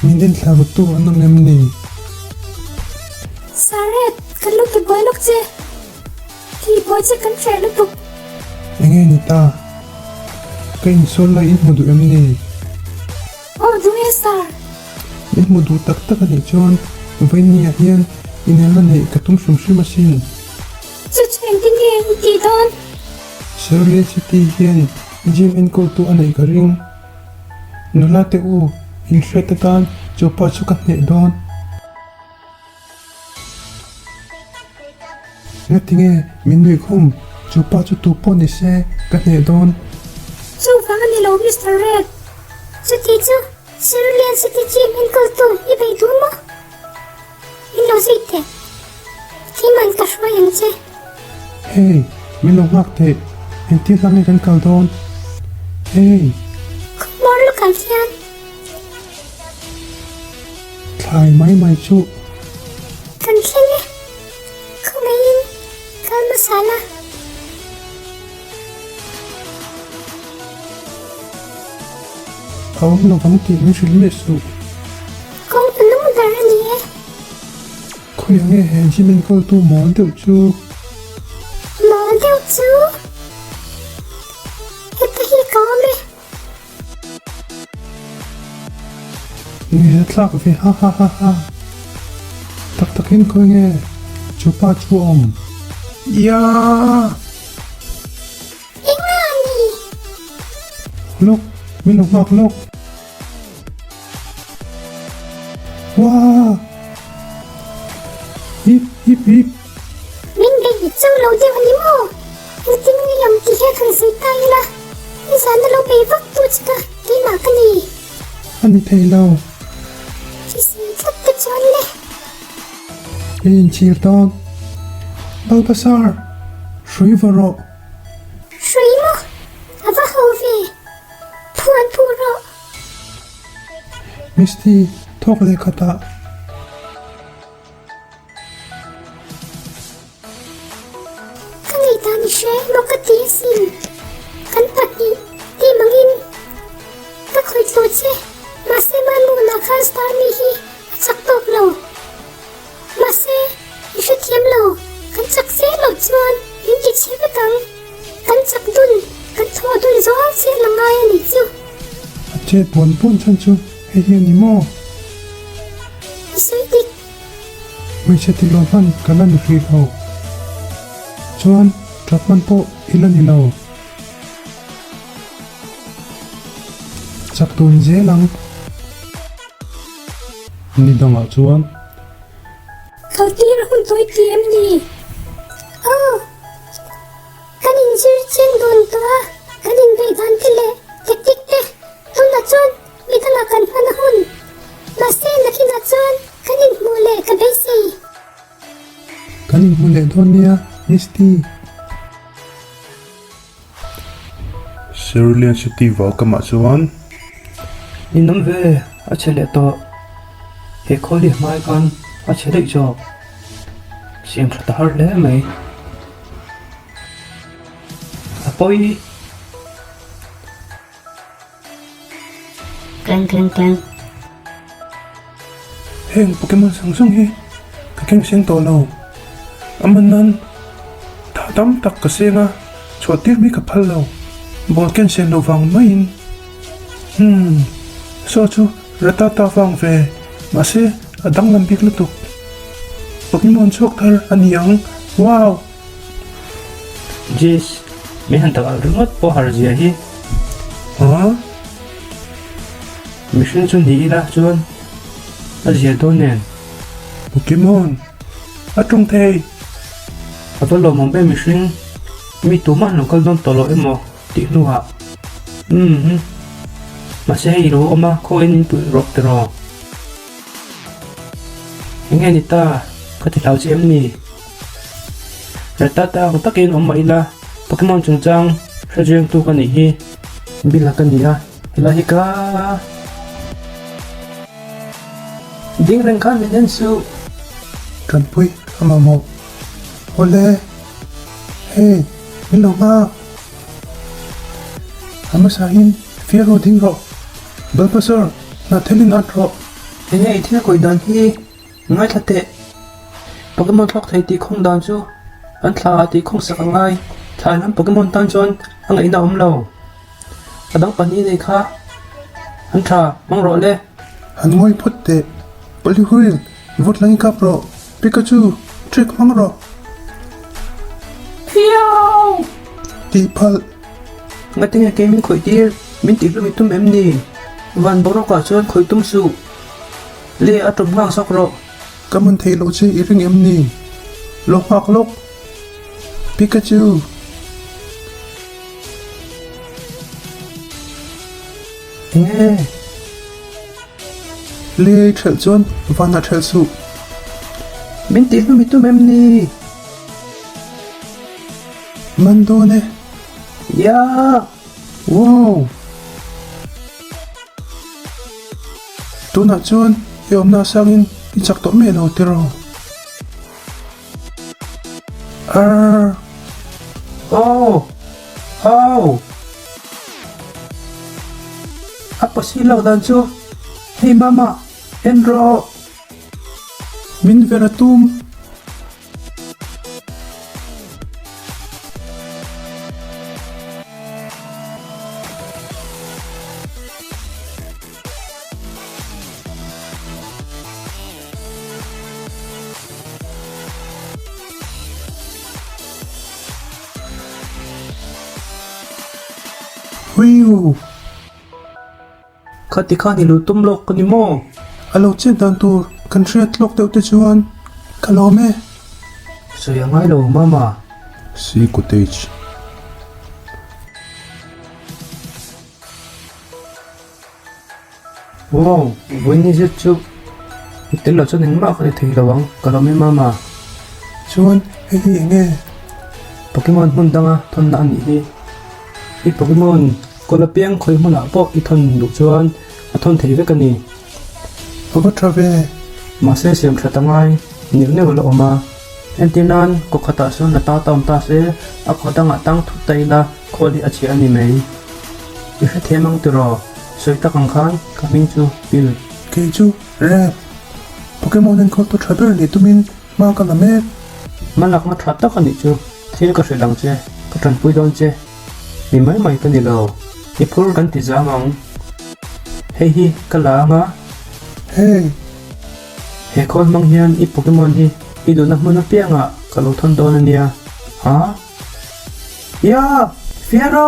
A: Min en thla rut tu an awm em ni?
E: Saret, kan lo ti buai lawk che. Ti buai che kan hreh lutuk.
A: Enge ni ta? Ka insual lai in hmu duh em ni?
E: Aw duh e sir.
A: Min hmu duh tak tak a nih chuan vawinia hian inelna neih ka tum hrim hrim asin.
E: Chu chu engtin nge i tih dawn?
A: Cerulean City hian gym enkawltu a neih ka ring. Nula te u, inhriat atan chu pa chu ka hneh dawn. Ngatinge min nuih khum, chu pa chu tu pawh ni se ka hneh dawn.
E: Chuvang a ni lo Mister Red, chuti chu Cerulean City Gym enkawltu i bei duh maw? Min lo zui teh, Keimah'n ka hruai ang che.
A: Hey, min lo nghak teh, engtin hla nge kan kal dawn? Hey!
E: Khawhmawr lawkah khian.
A: Thlai mai mai chu.
E: Kan thleng e, khawngaihin kal hmasa la.
A: A awm lo vang tih min hrilh miah suh.
E: Kawng a nung ber a ni e.
A: Khawi ang nge he gym enkawltu mawl deuh chu?
E: Mawl deuh chu? Heta hi ka awm e.
A: Nge thlak ve ha ha ha ha. Tak takin khawi nge chu pa chu a awm? Iaa!
E: Enga a ni?
A: Lawk, min lo nghak lawk. Waa! Hip hip hip!
E: Min beih cho lo deuh a ni maw? Engtin nge awm ti hian han sawi ta ila, nizan a lo bei vak tu che kha keimah ka ni.
A: A ni thei lo.
E: I sawi tlat te chuan le.
A: I inchhir dawn. Balthasar, hrui va rawh.
E: Hrui maw? A va ho ve. Phuan phuh rawh.
A: Misty,
B: Thawk leh khatah.
E: Ka ngaihdan i hre emaw ka ti asin. Kan pahnih team angin ka khawih tawh che. Mahse Manmuna khan Starmie hi a chak tawk lo. Mahse i hrethiam lo, kan chak zel loh chuan min ti chhe vek ang. Kan chak dun, kan thawh dun zawl zel a ngai a nih chu.
B: A chet buan buan chhan chu hei hi a ni maw?
E: I sawi dik.
B: Hmeichhe tih lo hman ka la ni hrih lo. Chuan ṭap hman pawh i la ni lo. Chak tun zel ang.
A: Ni dangah chuan.
E: Kaltir hun tawi ti em ni? Aw. Kan inzir chiang dawn tawh a, kan inbeih dan te leh tactic te tunah chuan mi dangah kan hman a hun. Mahse nakinah chuan kan inhmuh leh ka beisei.
B: Kan inhmu leh dawn nia, Misty.
A: Cerulean City Valkamah chuan.
F: Ninawm ve, a chhe leh tawh. He khawl hi hmai khan a chhe daih zawk. Siam tha ta har hle mai. A pawi.
D: Klang klang klang.
B: Heng Pokemon zawng zawng hi ka keng seng tawh lo. A man nan tha tam tak ka seng a, chhuah tir mai ka phal lo. Ball ken sen loh vang maiin. Hmm, saw chu Rattata vang ve, mahse a danglam bik lutuk. Pokemon chhuak thar a ni ang, wow!
F: Jis, min han tak alh ringawt pawh har zia hi.
B: Huh?
F: Mihring chu ni ila chuan a zia dawn nen.
B: Pokemon, a tawng thei!
F: A va lawmawm em mihring, mi tumah an lo kal dawn tawh lo emaw tih hnuah. Umm, mahse hei i lo awm a, khawiin min puih rawh tiraw? Enge ni ta, ka ti hlau che em ni? Rattata ang takin awm mah ila, Pokemon chungchang hrechiangtu ka nih hi Bill-a ka ni a, helai hi ka ding reng khan min en suh.
B: Tanpui a mamawh. Awle, hei min lo nghak. A hmasain Fiaro ding rawh, Bulbasaur hnahthel in at rawh.
F: Enge i thil kawih dan hi? Ngaithla teh. Pokemon thlawk thei tih khawng dan chu an thla ah tih khawng sak a ngai. Thlai lam Pokemon tan chuan a ngaihna a awm lo. A dang pahnih nei kha an tha hmang rawh le.
B: Han ngawi phawt teh. Poliwhirl, vawt lang i kap rawh. Pikachu, trick hmang rawh.
F: Phiau!
B: Tih phalh.
F: Ngatinge kei min khawih tir, min tihhlum i tum em ni? Van boruakah chuan khawih tum suh. Le a tum nghak zawk rawh.
B: Ka man theih loh che i ring em ni? Lo nghak lawk. Pikachu!
F: Enge?
B: Le i ṭhelh chuan van ah ṭhelh suh.
F: Min tih hlum i tum em ni?
B: Man dawn e.
F: Yah!
B: Wow! Tunah chuan i awmna asangin i chak tawh miah lo tiraw? Arr!
F: Aw! Aw! A pasi loh dan chu hei mama en rawh!
B: Min ver a tum! Whew!
F: Khati khan i lo tum lawk ka ni maw?
B: A lo chet dan tur kan hriat lawk deuh te chuan ka lawm e.
F: Sawi a ngai lo mama.
A: Sea Cottage.
F: Wow, vawiin zet chu i tel loh chuan engmah ka ti thei lo ang, ka lawm em mama.
B: Chuan hei hi eng nge?
F: Pokemon hmun danga thawnna a nih hi. I Pokemon kawl apiang khawi hmunah pawh i thawn duh chuan a thawn thei vek a ni.
B: A va tha ve.
F: Mahse siam that a ngai neuh neuh la awm a. Entir nan kaw khatah sawn a ta ta awm ta se, a khaw dangah tang thut ta ila khawl hi a chhia a ni mai. I hrethiam ang tiraw? Sawi tak ang khan ka hming chu Bill.
B: Kei chu Rap. Pokemon enkawltu tha ber nih tumin hma ka la mek.
F: Hma lakna tha tak a nih chu thil ka hrilh ang che, ka tanpui dawn che. Mi mai mai ka ni lo, i phur kan ti zang ang. Hei hi ka la ang a.
B: Hey!
F: He khawl hmang hian i Pokemon hi i duhna hmun apiangah ka lo thawn dawn a nia. Ha? Ya! Fiero!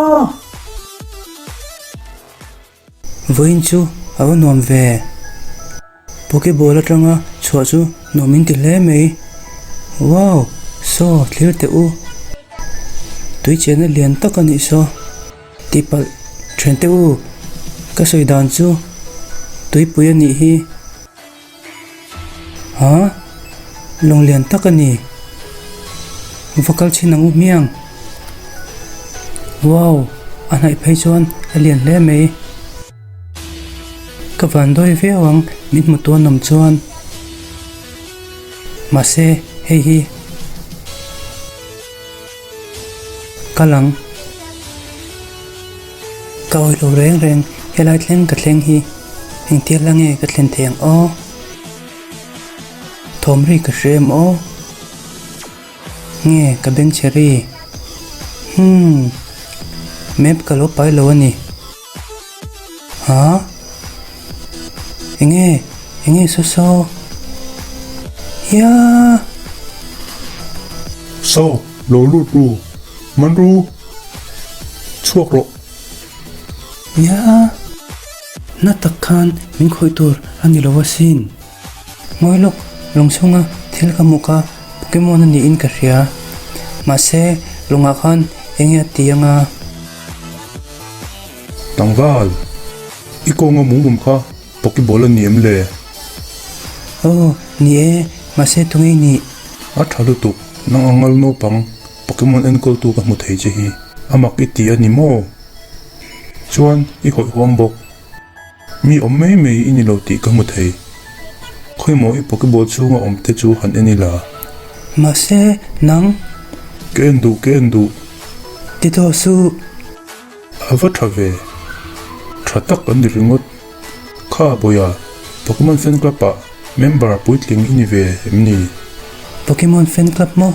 A: Vawiin chu a va nuam ve. Pokeball atanga chhuah chu nuam in ti hle mai. Wow! Saw thlir teh u. Tui chenna lian tak a nih saw. Tihpalh then teh u. Ka sawi dan chu tuipui a nih hi. Ha? Lawng lian tak a ni. Va kal chhin ang u hmiang. Wow! A hnaih phei chuan a lian hle mai. Ka van dawi viau ang min hmu tuan awm chuan. Mahse hei hi kal ang. Ka awih lo reng reng, helai thleng ka thleng hi engtia la nge ka thlen thei ang aw? Thawm ri ka hre em aw? Nge ka beng chhe ri? Hmm, map ka lo pai lo a ni. Ha? Enge? Enge saw saw? Hiaa!
G: Saw, lo lut ru. Man ru. Chhuak rawh.
A: Nia, na tak khan min khawih tur a ni lo asin. Ngawi lawk, lawng chhunga thil ka hmuh kha Pokemon a niin ka hria. Mahse, lawngah khan enge a ti anga?
G: Tlangval, i kawnga mum awm kha Pokeball a ni em le?
A: Aw, ni e, mahse tunge i nih?
G: A tha lutuk, nang ang ngal naupang Pokemon enkawltu ka hmu thei che hi a mak i ti a ni maw? Chuan i hawih huam bawk. Mi awm mai mai i ni lo tih ka hmu thei. Khawimaw i Pokeball chhunga awm te chu han en ila.
A: Mahse, nang.
G: Ka en duh, ka en duh.
A: Ti tawh suh.
G: A va tha ve. Tha tak an ni ringawt. Kha Bawiha, Pokemon Fan Club ah member puitling i ni ve em ni?
A: Pokemon Fan Club maw?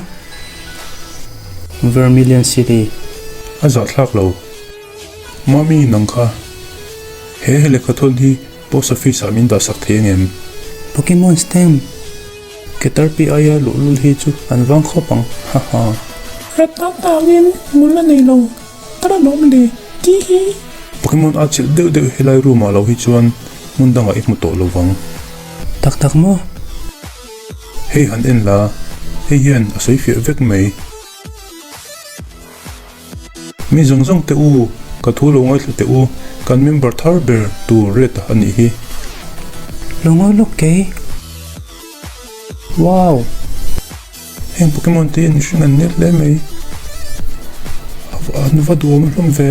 A: Vermilion City.
G: A zahthlak lo. Mami nang kha. He lehkha thawn hi Post office ah min dah sak thei angem?
A: Pokemon stamp. Caterpie aia luhlul hi chu an vang khawp ang. Ha ha.
H: Rat tak takin ngul a nei lo. Ka la lawm le, tih hi.
G: Pokemon a chilh deuh deuh helai room ah lo hi chuan hmun dangah i hmu tawh lo vang.
A: Tak tak maw?
G: Hei han en la, hei hian a sawi fiah vek mai. Mi zawng zawng te u, ka thu lo ngaithla teh u, kan member thar ber tur Red a nih hi.
A: Lo ngawi lawk kei. Wow!
G: Heng Pokemon te hian mihring an nel hle mai. An va duhawm hlawm ve.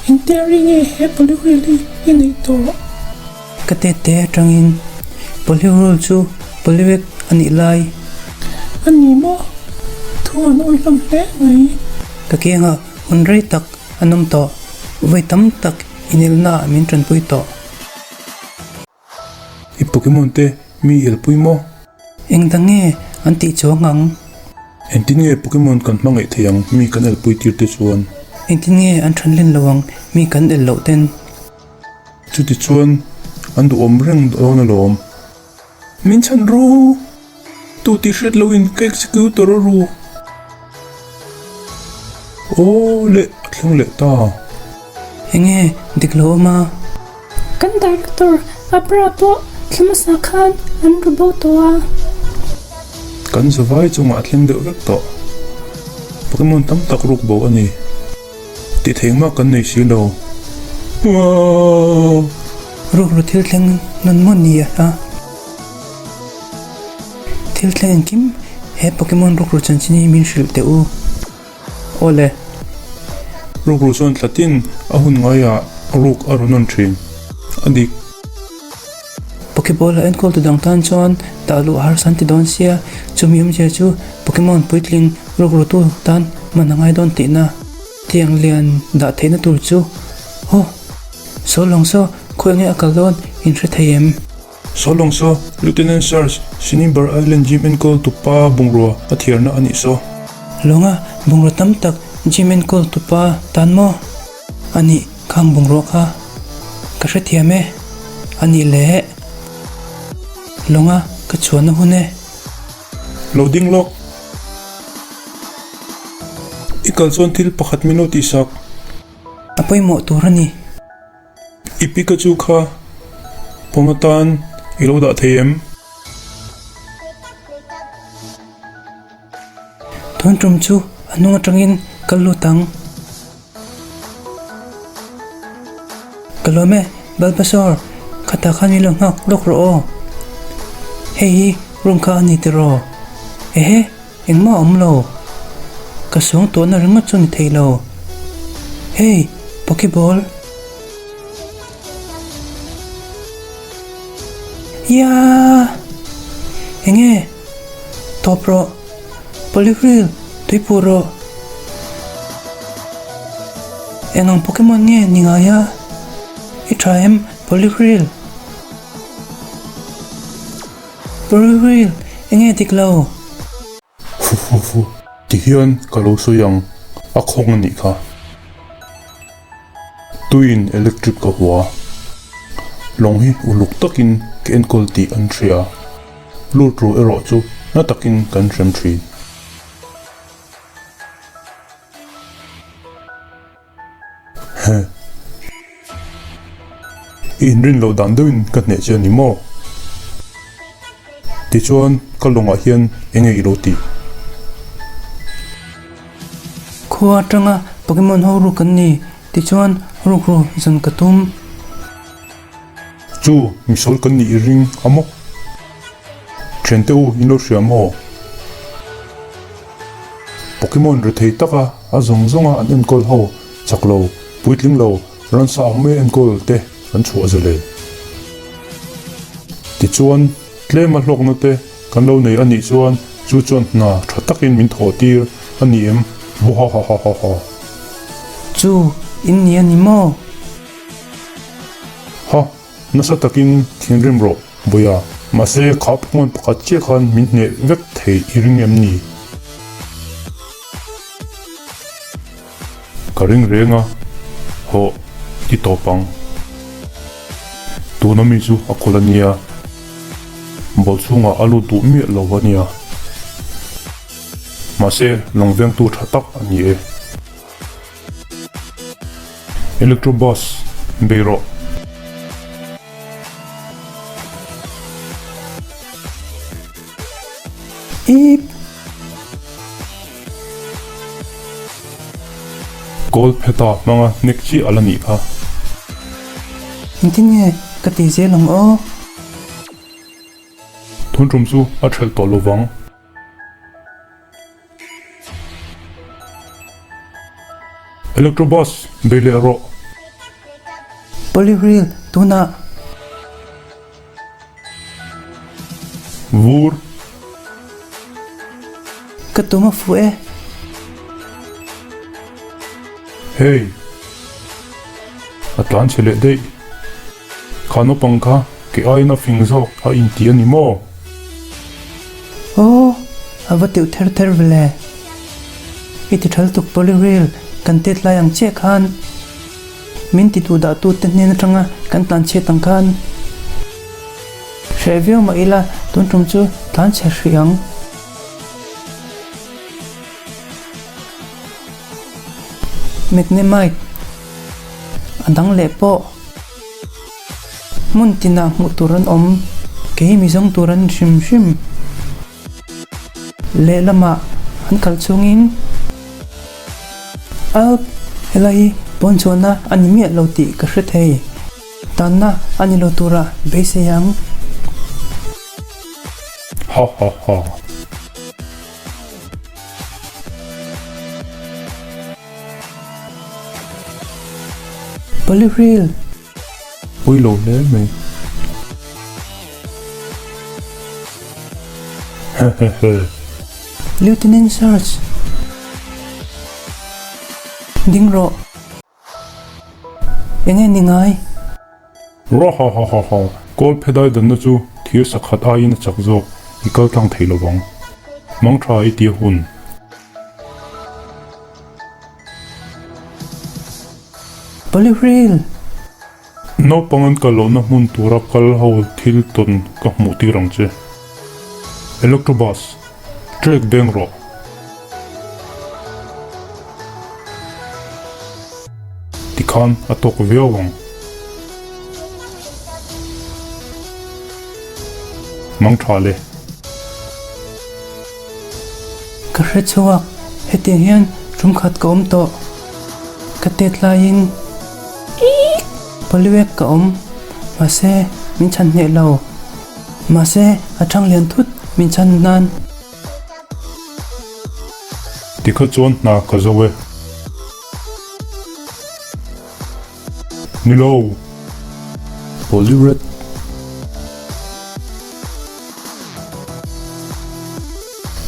H: Engtia ri nge he Poliwhirl hi i neih tawh?
A: Ka tete atangin Poliwhirl chu Poliwag a nih lai.
H: A ni maw? Thu an awih hlawm hle mai.
A: Ka kiangah hun rei tak an awm tawh. Vawi tam tak inelnaah min tanpui tawh.
G: I Pokemon te mi elpui maw?
A: Eng dang nge an tih chuang ang?
G: Engtin nge Pokemon kan hmangaih thei ang mi kan elpui tir te chuan?
A: Engtin nge an than len lo ang mi kan el loh ten?
G: Chuti chuan an duhawm reng dawn alawm. Min chhan ru! Tu tih hriat loin ka executor a ru. Aw le, a thleng leh ta.
A: Enge dik lo awm a?
H: Kan director Abra pawh thla hmasa khan an ru bo tawh a.
G: Kan zavai chungah a thleng deuh vek tawh. Pokemon tam tak ruk bo a ni. Tih theih mah kan nei si lo. Uaaw!
A: Rukru thil thleng nawn maw ni a? Thil thleng engkim he Pokemon rukru chanchin hi min hrilh teh u.
F: Aw le.
G: Rukru chuan tlatin a hun ngaiah ruk a rawn nawn thin. A dik.
F: Pokeball a enkawl tu dang tan chuan dah luh harsa an ti dawn sia, chumi awmzia chu Pokemon puitling rukru tu tan man a ngai dawn tihna. Tiang lian dah theihna tur chu Haw! Saw lawng saw, khawi nge a kal dawn in hre thei em?
G: Saw lawng saw, Lieutenant Search, Sinibar Island Gym enkawl tupa bungrua a thiarna a nih saw.
F: Lawnga bungrua tam tak gym enkawl tupa tan maw? A nih khang bungrua kha ka hrethiam e, a nih leh lawnga ka chhuahna hun e.
G: Lo ding lawk. I kal chuan thil pakhat min lo tihsak.
F: A pawimawh tur a ni.
G: I Pikachu kha pawm atan i lo dah thei em?
F: Tun tum chu a hnung atangin ka lut ang. Ka lawm e, Bulbasaur, khatah khan min lo nghak lawk rawh aw. Hei hi room kha a ni tiraw? Ehe, engmah a awm lo. Ka suang tawhna ringawt chu ni thei lo. Hey, Pokeball! Iaa! Enge? Tawp rawh. Poliwhirl, tui puh rawh. Eng ang Pokemon nge ni ngai a? I tha em, Poliwhirl? Poliwhirl, enge dik lo?
G: Fu fu fu, ti hian ka lo sawi ang, a khawng a nih kha. Tuiin electric ka hua. Lawng hi uluk takin ka enkawl tih an hria. Lut ru erawh chu na takin kan hrem thin. He. I inrin loh dan deuhin ka hneh che a ni maw? Tichuan ka lawngah hian eng nge i lo tih?
F: Khua atanga Pokemon ho ruk an ni, tichuan rukru zan ka tum.
G: Chu misual kan nih i ring a maw? Thiante u in lo hria maw? Pokemon rethei taka a zawng zawnga an enkawl ho chak lo, puitling lo, ransa ang mai enkawl te an chhuah zalen. Tichuan, tlema hlawkna te kan lo nei a nih chuan chu chuan hna tha takin min thawh tir a ni em? Buhahahahaha.
F: Chu in ni a ni maw?
G: Ha, nasa takin thinrim rawh, Bawiha. Mahse, kha Pokemon pakhat chiah khan min hneh vek thei i ring em ni? Ka ring reng a, hawh i tawp ang. Tuna mi chu a khawl a nia, bawlh chhungah a lut duh miah lo a nia. Mahse, lawng vengtu tha tak a ni e. Electrobus, bei rawh.
F: Ip!
G: Gold pheta hmanga hnek chiah a la nih kha.
F: Engtin nge ka ti zel ang aw?
G: Tun tum chu a thelh tawh lo vang. Electrobus bei leh rawh.
F: Poliwhirl tunah.
G: Vur.
F: Ka tum a fuh e.
G: Hey. A tlan chhe leh daih. Kha naupang kha ke aiin a fing zawk a inti a ni maw?
F: Aw, a va teuh ther ther vele. I ti thal tuk Poliwhirl kan tet lai ang chiah khan. Min ti duh dah tute hnen atanga kan tlan chhiat ang khan hreh viau mah ila tun tum chu tlan chhe hrih ang. Magnemite a dang leh pawh hmun tinah hmuh tur an awm, kei mi zawng tur an ni hrim hrim. Lehlamah an kal chungin Alp helai hi pawn chhuahna a ni miah lo tih ka hre thei. Tanna a ni lo tura beisei ang.
G: Ha ha ha.
F: Poliwhirl.
G: Pui lo hle mai. Hehehe.
F: Lieutenant Search. Ding rawh. Enge ni ngai?
G: Rahahahaha, Kawl phe dai danna chu thir sakhat aiin a chak zawk, i kal tlang thei lovang. Mang tha i tia hun.
F: Polihril!
G: Naupang an kal lohna hmun tura kal ho thil tawn ka hmuh tir ang che. Electrobus, trek beng rawh. Tikhan a tawk viau ang. Mang tha le.
F: Ka hre chhuak, hetiang hian tum khat ka awm tawh. Ka tet laiin Poliwek ka awm, mahse min chhan hneh lo. Mahse a thang lian thut min chhan nan.
G: Tikha chuan hna ka zo e. Ni lo. Poliwek.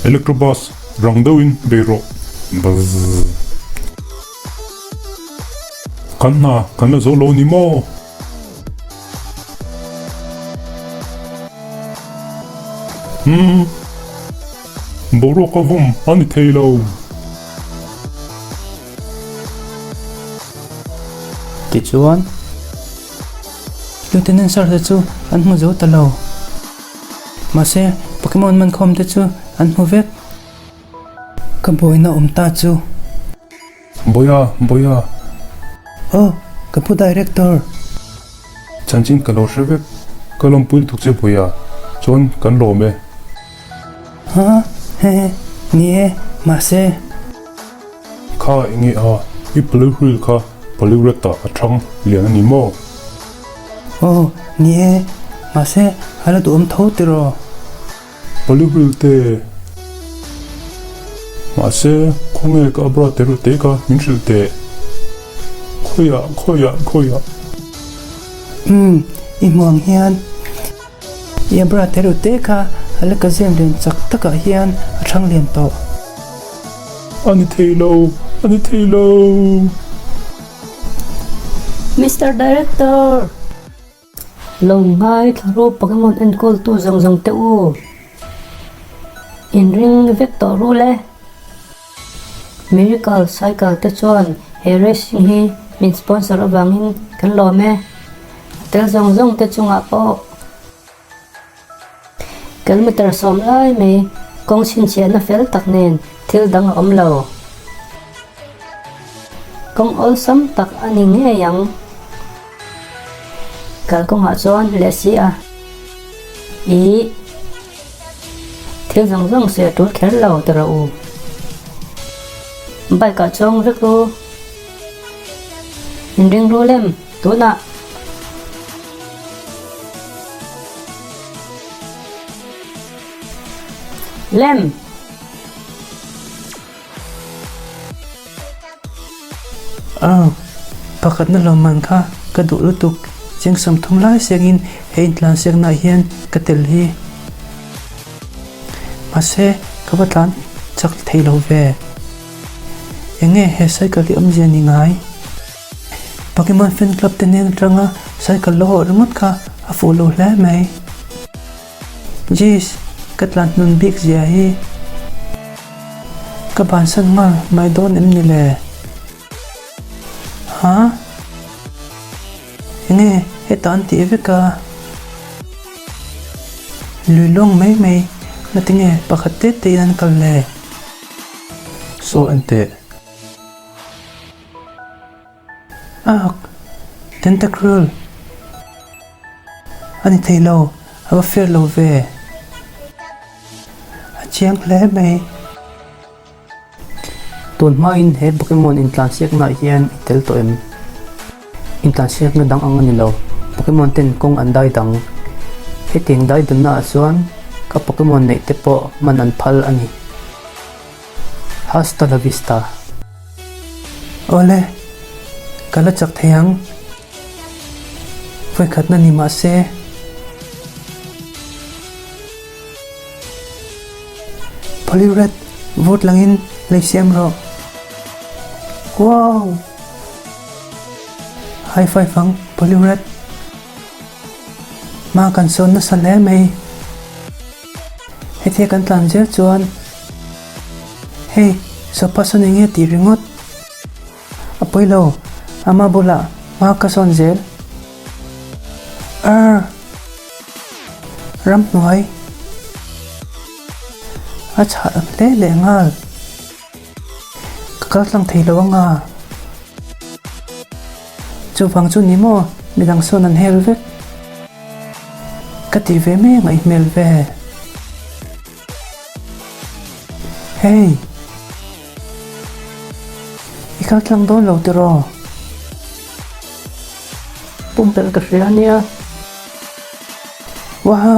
G: Electrobus rang deuhin bei rawh. Buzz. Kan hna kan la zo lo ni maw? Umm. Boruak a vawm a ni thei lo.
F: Tichuan, Lieutenant Sir te chu an hmu zo ta lo. Mahse, Pokemon man khawm te chu an hmu vek. Ka buaina awm ta chu.
G: Bawia, bawia.
F: Aw, ka pu Director.
G: Chanchin ka lo hre vek. Ka lawmpui lutuk che bawia. Chuan kan lawm e.
F: Ha, he, ni e, mahse.
G: Kha enge a, i Poliwheel kha Poliwret ah a thang lian a ni maw?
F: Aw, ni e, mahse a la duhawm tho tiraw?
G: Poliwheel te, mahse khawnge ka abra te reuh te kha min hrilh teh. Khawiah, khawiah, khawiah.
F: Umm, i hmu ang hian. I abra te reuh te kha a la ka zem lian chak takah hian a thang lian tawh.
G: A ni thei lo, a ni thei lo.
I: Mister Director! Lo ngai thla ru Pokemon enkawltu zawng zawng te u. Inring vek tawh ru le. Miracle Cycle te chuan he racing hi min sponsor avangin kan lawm e. A tel zawng zawng te chungah pawh kilometer sawm lai mai kawng chhinchhiahna fel tak nen thil dang a awm lo. Kawng awlsam tak a ni ngei ang. Kalkawngah chuan leh si a. Ih. Thil zawng zawng sawi a tul kher lo ti rawh u. Bike ah chuang vek ru. Inring ru lem tunah. Lem.
F: Aw, pakhatna lawmman kha ka duh lutuk, cheng 30 lai siangin he intlansiaknaah hian ka tel hi. Mahse, ka va tlan chak thei lo ve. Enge he cycle hi awmzia ni ngai? Pokemon fan club te nen atanga cycle lo hawh ringawt kha a fuh lo hle mai. Jeez, ka tlan hnun bik zia hi. Ka bansan nghal mai dawn em ni le? Ha? Enge hetah an tih vek a? Lui lawng mai mai na tinge pakhat te te in an kal le?
A: Saw enteh.
F: Ak, Tentacruel a ni thei lo, a va fair lo ve. A chiang hle mai. Tun hmain he Pokemon intlansiaknaah hian i tel tawh em? Intlansiakna dang ang a ni lo, Pokemon ten kawng an dai dang. Hetiang dai dannaah chuan ka Pokemon neih te pawh hman an phal a ni. Hasta la vista. Awle, ka la chak thei ang. Vawikhatna ni mah se. Poliwrath vote langin lei siam rawh. Wow! High five ang Poliwrath. Hma kan sawn nasa hle mai. Hetia kan tlan zel chuan hei sofa sawn eng nge tih ringawt a pawi lo ama bulah hma ka sawn zel. Arr! Ramhnuai a chhah hle leh nghal. Ka kal tlang thei lo anga. Chuvang chu ni maw midang sawn an hel vek. Ka ti ve mai a ngaih hmel ve. Hey! I kal tlang dawn lo tiraw?
I: Pumpelh ka hria ania.
F: Waha!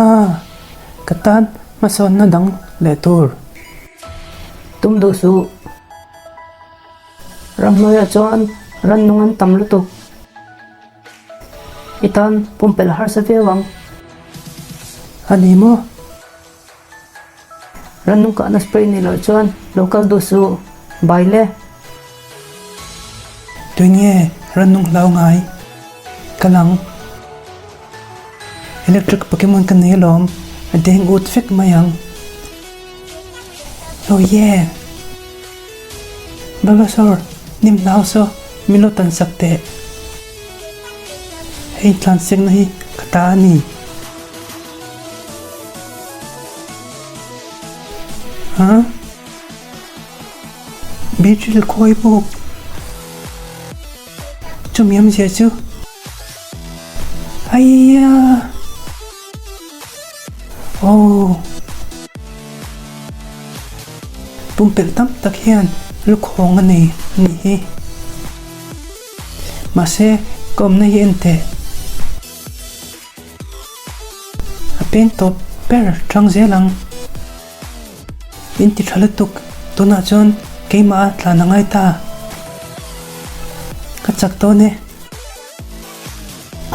F: Ka tan hmasawnna dang leh tur.
I: Tum duh suh. Ramhnuaiah chuan rannung an tam lutuk. I tan pumpelh harsa viau ang.
F: A ni maw?
I: Rannung kahna spray nei loh chuan lo kal duh suh. Bai le.
F: Tui nge rannung hlau ngai? Ka lang. Electric Pokemon ka nei alawm. A deng ut vek mai ang. Oh yeah! Bulbasaur, hnim hlau saw min lo tan sak teh. Hei tlansekna hi ka ta a ni. Huh? Beetle khawi bawk. Chumi awmzia chu. Aiya! Aw! Pumpelh tam tak hian lukhawng a nei a nih hi. Mahse, ka awmna hi en teh. A peng tawp ber tang zel ang. In ti tha lutuk, tunah chuan keimah a tlan a ngai ta. Ka chak dawn e.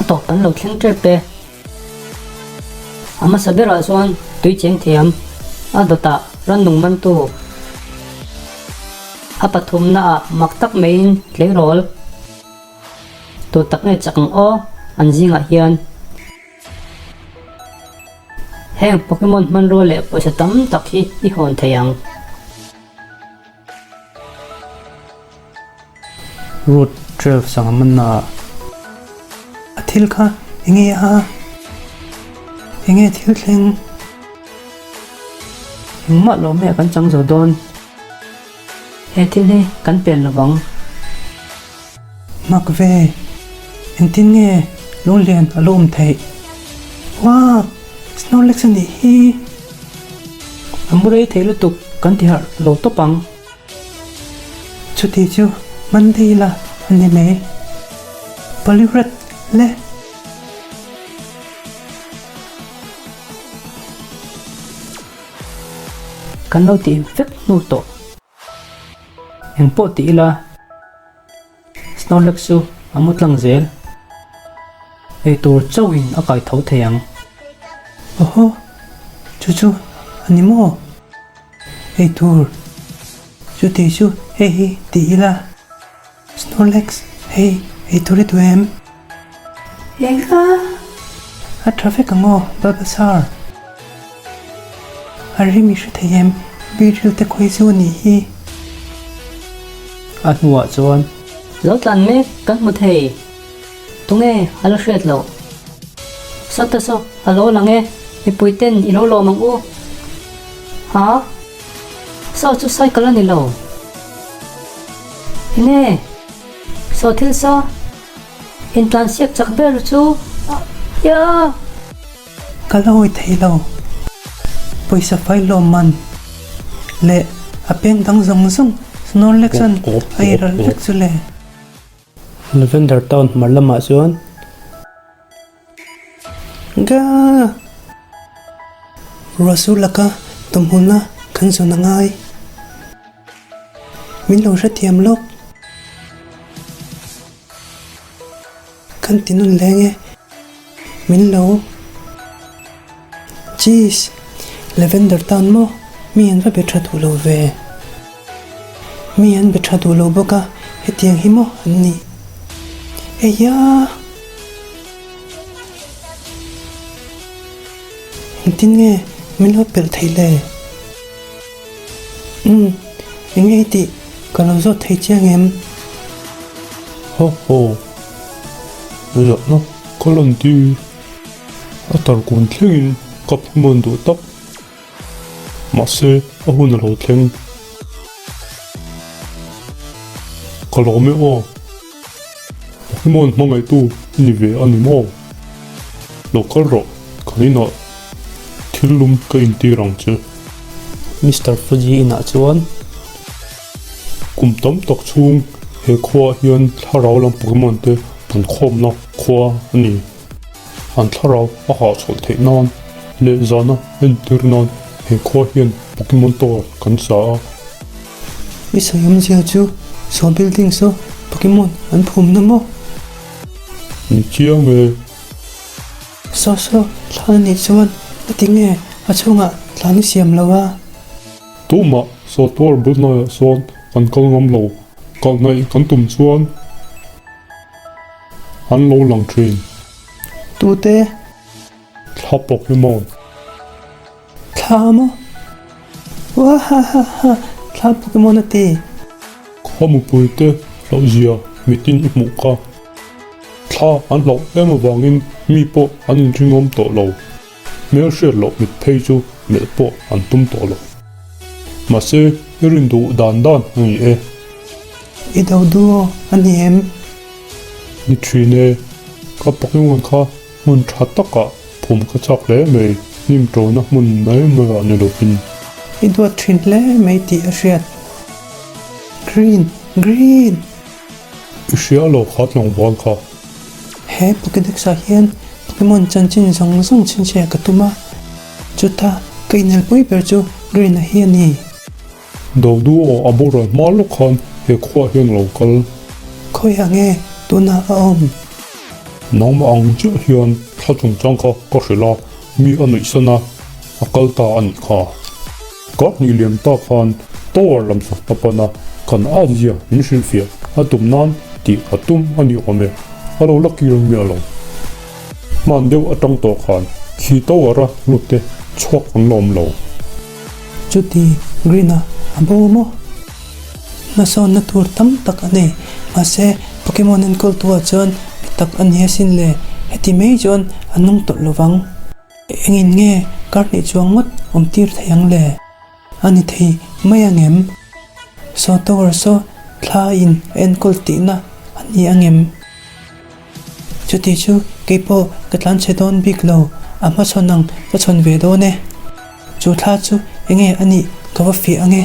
I: A tawp kan lo thleng tep e. A hmasa berah chuan tui cheng thiam, a dawtah rannung mantu, a pathumnaah mak tak maiin tleirawl tur tak nge chak ang aw an zingah hian. Heng Pokemon hmanrua leh pawisa tam tak hi i hawn thei ang.
A: Route 12 sangha manna ah.
F: A thil kha enge a? Enge thil thleng?
I: Engmah lo mai ah kan chang zo dawn. He thil hi kan pen lo vang.
F: Mak ve, engtin nge lunglian a lo awm theih? Wow! Snorlax a nih hi!
I: A mu rei thei lutuk kan ti harh lo tawp ang.
F: Chuti chu Monday la a ni mai. Poliwrath le.
I: Kan lo tih vek hnu tawh. Engpawh ti ila. Snorlax chu a mu tlang zel. Eitur chauhin a kai tho thei ang.
F: Oho, chu chu a ni maw? Eitur chuti chu hei hi ti ila. Snorlax, hei eitur i duh em?
H: Engka?
F: A tha vek ang aw, Bulbasaur. A rim i hre thei em? Beedrill te khawi chu a nih hi.
A: A hnuah chuan.
I: Lo tlan mek kan hmu thei. Tunge a la hriat loh? Sawta saw a lo lang e, mipui ten i lo lawm ang u. Ha? Saw chu cycle a ni lo. Enge? Saw thil saw? Intlansiak chak ber chu a.
F: Ka la hawi thei lo. Pawisa fai lawm man leh a peng dang zawng zawng Snorlax an a ei ral vek chu le.
A: Lavender Town hmar lamah chuan.
F: Ga! Ruahsur laka tumhulna kan zawn a ngai. Min lo hrethiam lawk. Kan ti nun leng e. Min lo. Jeez! Lavender Town maw? Mi an va be tha duh lo ve. Mi an be tha duh lo bawk a, hetiang hi maw an nih? Eia! Engtin nge min lo pelh theih le? Umm, eng nge i tih ka lo zawt thei chiang em?
G: Haw haw, zawhna ka lan tir. A tarkun thlengin ka phuman duh tak. Mahse, a hun a lo thleng. Ka lawm e aw. Pokemon hmangaihtu i ni ve a ni maw? Lo kal rawh, kan inah thil lum ka intir ang che.
F: Mister Fuji inah chuan.
G: Kum tam tak chhung he khuaah hian thlarau lam Pokemon te punkhawmna khua a ni. An thlarau a hahchawlh theih nan leh zahna entir nan he khua hian Pokemon Tower kan sa a.
F: I sawi awmzia chu saw building saw Pokemon an phumna maw?
G: Ni chiang e.
F: Saw saw thlan a nih chuan a ti nge a chhungah tlan i siam lo a?
G: Tumah saw tower bul hnaiah sawn kan kal ngam lo, kal hnaih kan tum chuan. An lo lang thin.
F: Tute?
G: Thla Pokemon.
F: Thla maw? Wahahaha thla Pokemon a ti.
G: Khaw mupui te hlauhzia mitin i hmuh kha. Thla an hlauh em avangin mi pawh an inringawm tawh lo. Hmel hriat loh mit phei chu melh pawh an tum tawh lo. Mahse, i rin duh dan dan a ni e.
F: I do duo a ni em?
G: Ni thin e. Ka Pokemon kha hmun tha takah phum ka chak hle mai, hnim tona hmun mai mai ah ni lovin.
F: I duat thin hle mai tih a hriat. Green! Green!
G: I hria lo kha tlangval kha.
F: He Pokédex ah hian Pokémon chanchin zawng zawng chhinchhiah ka tum a, chuta ka inelpui ber chu Green-a hi a ni.
G: Dodu aw a boral hma lawk khan he khuaah hian a lo kal.
F: Khawiah nge tunah a awm?
G: Nangmah ang chiah hian thla chungchang kha ka hrilh a, mi a nuihsan a, a kal ta a nih kha. Kar hnih liam ta khan tower lam chu a pan a, kan atzia min hrilhfiah a tum nan tih a tum a ni awm e, a lo la kir miah lo. Hman deuh atang tawh khan khi tower a lut te chhuak an la awm lo.
F: Chuti Green a a bo maw? Hmasawnna tur tam tak a nei, mahse Pokemon enkawltu ah chuan mi tak a ni asin le, heti mai chuan a nung tawlh lovang. Engin nge kar hnih chuang ngawt awm tir thei ang le? A ni thei mai ang em? Saw tower saw thla in a enkawl tihna a ni ang em? Chuti chu kei pawh ka tlan chhe dawn bik lo, a hmachhawn ang ka chhawn ve dawn e. Chu thla chu enge a nih ka va fiah ang e.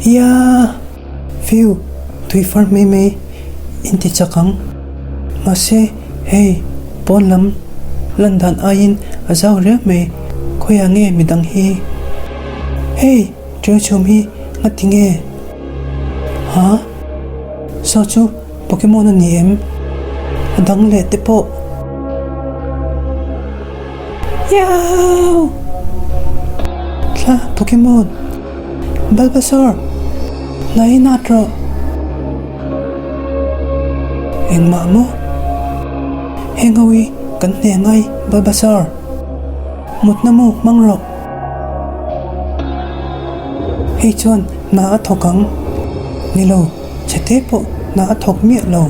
F: Ia! Fiu, tui far mai mai in ti chak ang. Mahse, hei, pawn lam lan dan aiin a zau riau mai, khawiah nge midang hi? Hei, ṭeu chhum hi nga ti nge? Ha? Saw chu Pokemon a ni em? A dang leh te pawh. Iau! Thla Pokemon! Bulbasaur! La in at rawh! Engmah maw? Heng ho hi kan hneh ngai Bulbasaur! Mutna mu hmang rawh! Hei chuan hna a thawk ang. Ni lo, chhete pawh hna a thawk miah lo.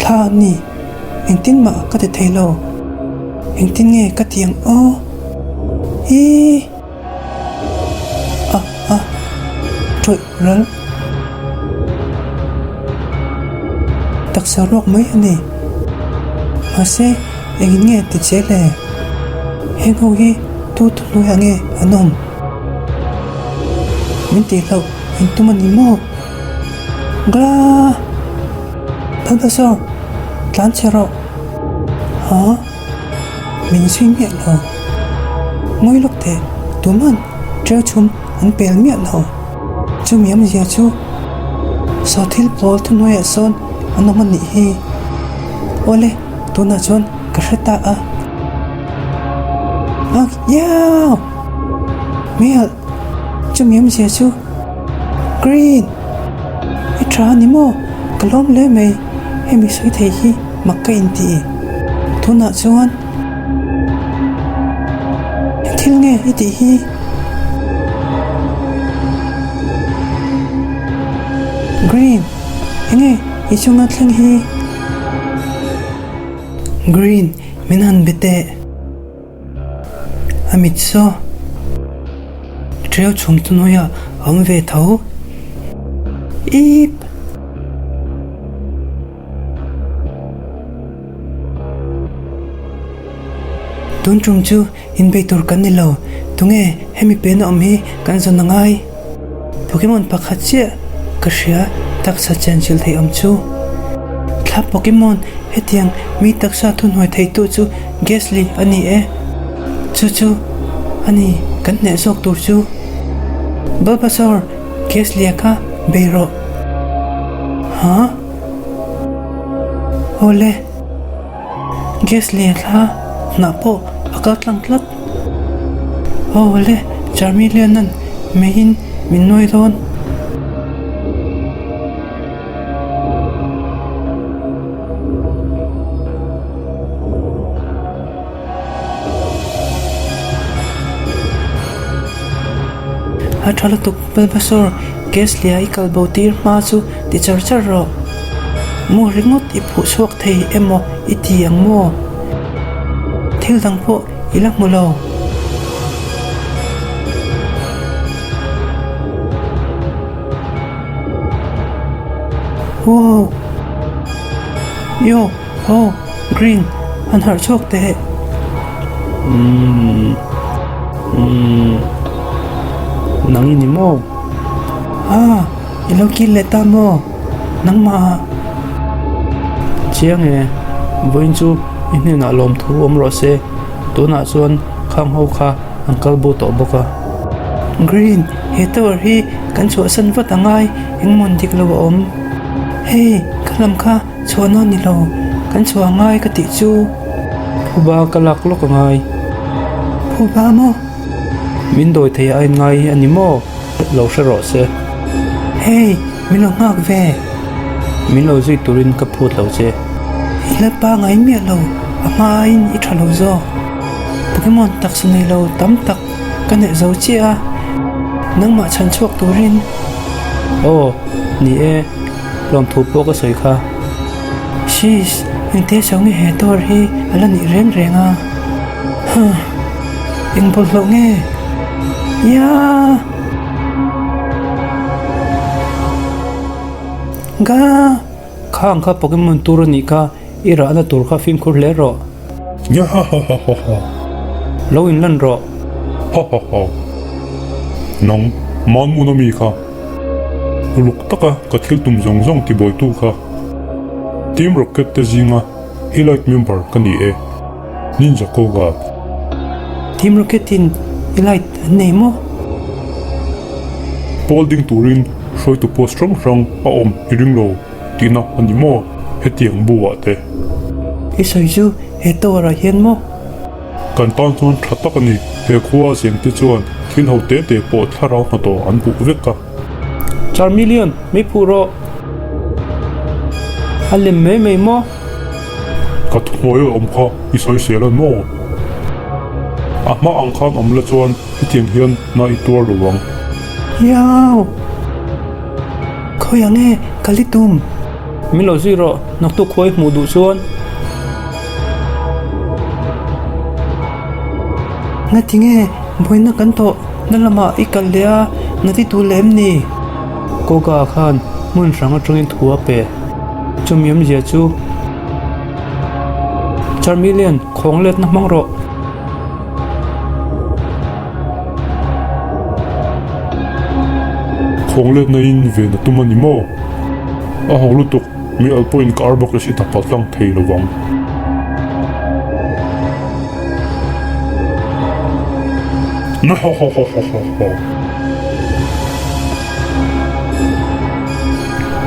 F: Thla a ni. Engtin mah ka ti thei lo. Engtin nge ka ti ang aw? Ih! A a tawih ral. Taksa ruak mai a ni. Mahse, engin nge ti che le? Heng ho hi tu thuhnuaiah nge an awm? Min tihloh in tum a ni maw? Gla! Bulbasaur, tlan chhe rawh. Ha? Min zui miah lo. Ngawi lawk teh, tuman ṭeu chhum an pel miah lo. Chumi awmzia chu saw thil pawl thuhnuaiah sawn an awm a nih hi. Awle, tunah chuan ka hre ta a.
B: Ugh Yeow! Mel, chumi awmzia chu Green! I tha a ni maw? Ka lawm hle mai, hemi sawi thei hi mak ka inti. Tunah chuan eng thil nge i tih hi? Green, enge i chunga thleng hi? Green, min han be teh. A mit saw ṭeu chhum chu hnuaiah a awm ve tho. Iip! Tun ṭum chu inbei tur kan ni lo. Tunge hemi pena awm hi kan zawn a ngai? Pokemon pakhat chiah ka hria taksa chenchilh theih awm chu. Thla Pokemon hetiang mi taksa thuhnuai theitu chu Gastly a ni e. Chu chu a ni kan hneh zawk tur chu. Bulbasaur, Gastly-a kha bei rawh. Huh? Awle. Gas leh thla hnah pawh a kal tlang tlat. Aw le, Charmeleon-a'n meiin min nuai dawn. A tha lutuk Bulbasaur, gas leh i kal bo tir hma chu ti char char rawh. Mu ringawt i phuh chhuak thei emaw i ti ang maw? Thil dang pawh i la hmu lo. Wow! Yo! Ho! Green! Han harh chhuak teh!
F: Umm. Umm. Nang i ni maw?
B: Ah! I lo kil leh ta maw? Nangmah ah.
F: Chiang e, vawiin chu i hnenah lawmthu awm rawh se, tunah chuan khang ho kha an kal bo tawh bawk a.
B: Green, he tower hi kan chhuahsan vat a ngai, engmawn dik lo a awm. Hei, ka lam kha chhuah nawn ni lo, kan chhuah a ngai ka tih chu.
F: Phuba ka lak lawk a ngai.
B: Phuba maw?
F: Min dawi thei a inngai a ni maw? Lo hre rawh se.
B: Hey, min lo nghak ve.
F: Min lo zui turin ka phut lo che.
B: I la pangai miah lo, a hma aiin i tha lo zawk. Pokemon taksa nei lo tam tak ka neih zo chiah a, nangmah chhan chhuak turin.
F: Aw, ni e, lawmthu pawh ka sawi kha.
B: Shish, engtia chau nge he tour hi a la nih reng reng a? Huh. Eng bawlhhlawh nge? Ia! Ga!
F: Khang kha Pokemon tur a nih kha, i rahna tur kha fimkhur hle rawh.
G: Nyahahahaha.
F: Lo inlan rawh.
G: Hahaha. Nang, Manmuna mi kha. Uluk taka ka thil tum zawng zawng tibuaitu kha. Team Rocket te zinga Elite member ka ni e. Ninja Koga.
B: Team Rocket in i light an nei maw?
G: Pawl ding turin hruaitu post hrang hrang a awm i ring lo tihna a ni maw hetiang bu ah te?
B: I sawi chu he tower ah hian maw?
G: Kan tan chuan tha tak a ni, he khua a zeng te chuan thil ho te te pawh thlarau hnathawh an buh vek a.
F: Charmeleon, mi phuh rawh. A lem mai mai maw?
G: Ka thuhnuai a awm kha i sawi sel a maw? A hma ang khan awm la chuan hetiang hian na i tuar lo ang.
B: Hiau! Khawi ang e, ka li tum.
F: Min lo zui rawh, naktuk khuai hmuh duh chuan.
B: Ngati nge buaina kan tawh na lamah i kal leh a, ngati tu leh em ni?
F: Koga khan hmun hrang atangin thu a pe. Chumi awmzia chu Charmeleon khawng letna hmang rawh.
G: Khawng letna in ven a tum a ni maw? A hawk lutuk, mi al pawhin ka arbak leh si ta palh tlang thei lo vang. Nahahahahaha.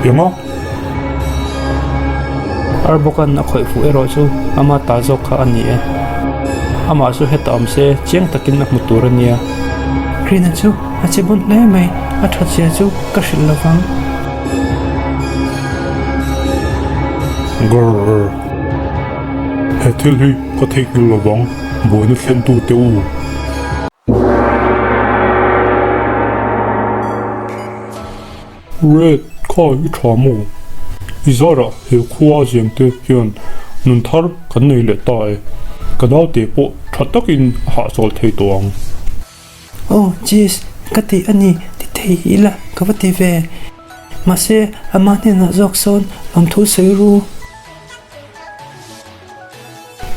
G: Enga?
F: Arbawka'n a khawih fuh erawh chu ama ta zawk kha a ni e.
A: Amah chu heta awm se chiang takin a hmu tur a nia.
F: Green-a chu a che bun hle mai, a that zia chu ka hrilh lo vang.
G: Grrr. He thil hi ka theihnghilh lo vang, buaina thlentute u. Red, kha i tha maw? I zarah he khua zeng te hian nun thar kan nei leh ta e. Ka naute pawh tha takin a hahchawl thei tawh ang.
F: Aw, Jeez, ka ti a ni, ti thei ila ka va ti ve. Mahse, ama hnenah zawk sawn lawmthu sawi ru.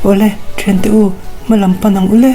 F: Awle, thiante u, hma lam pan ang u le.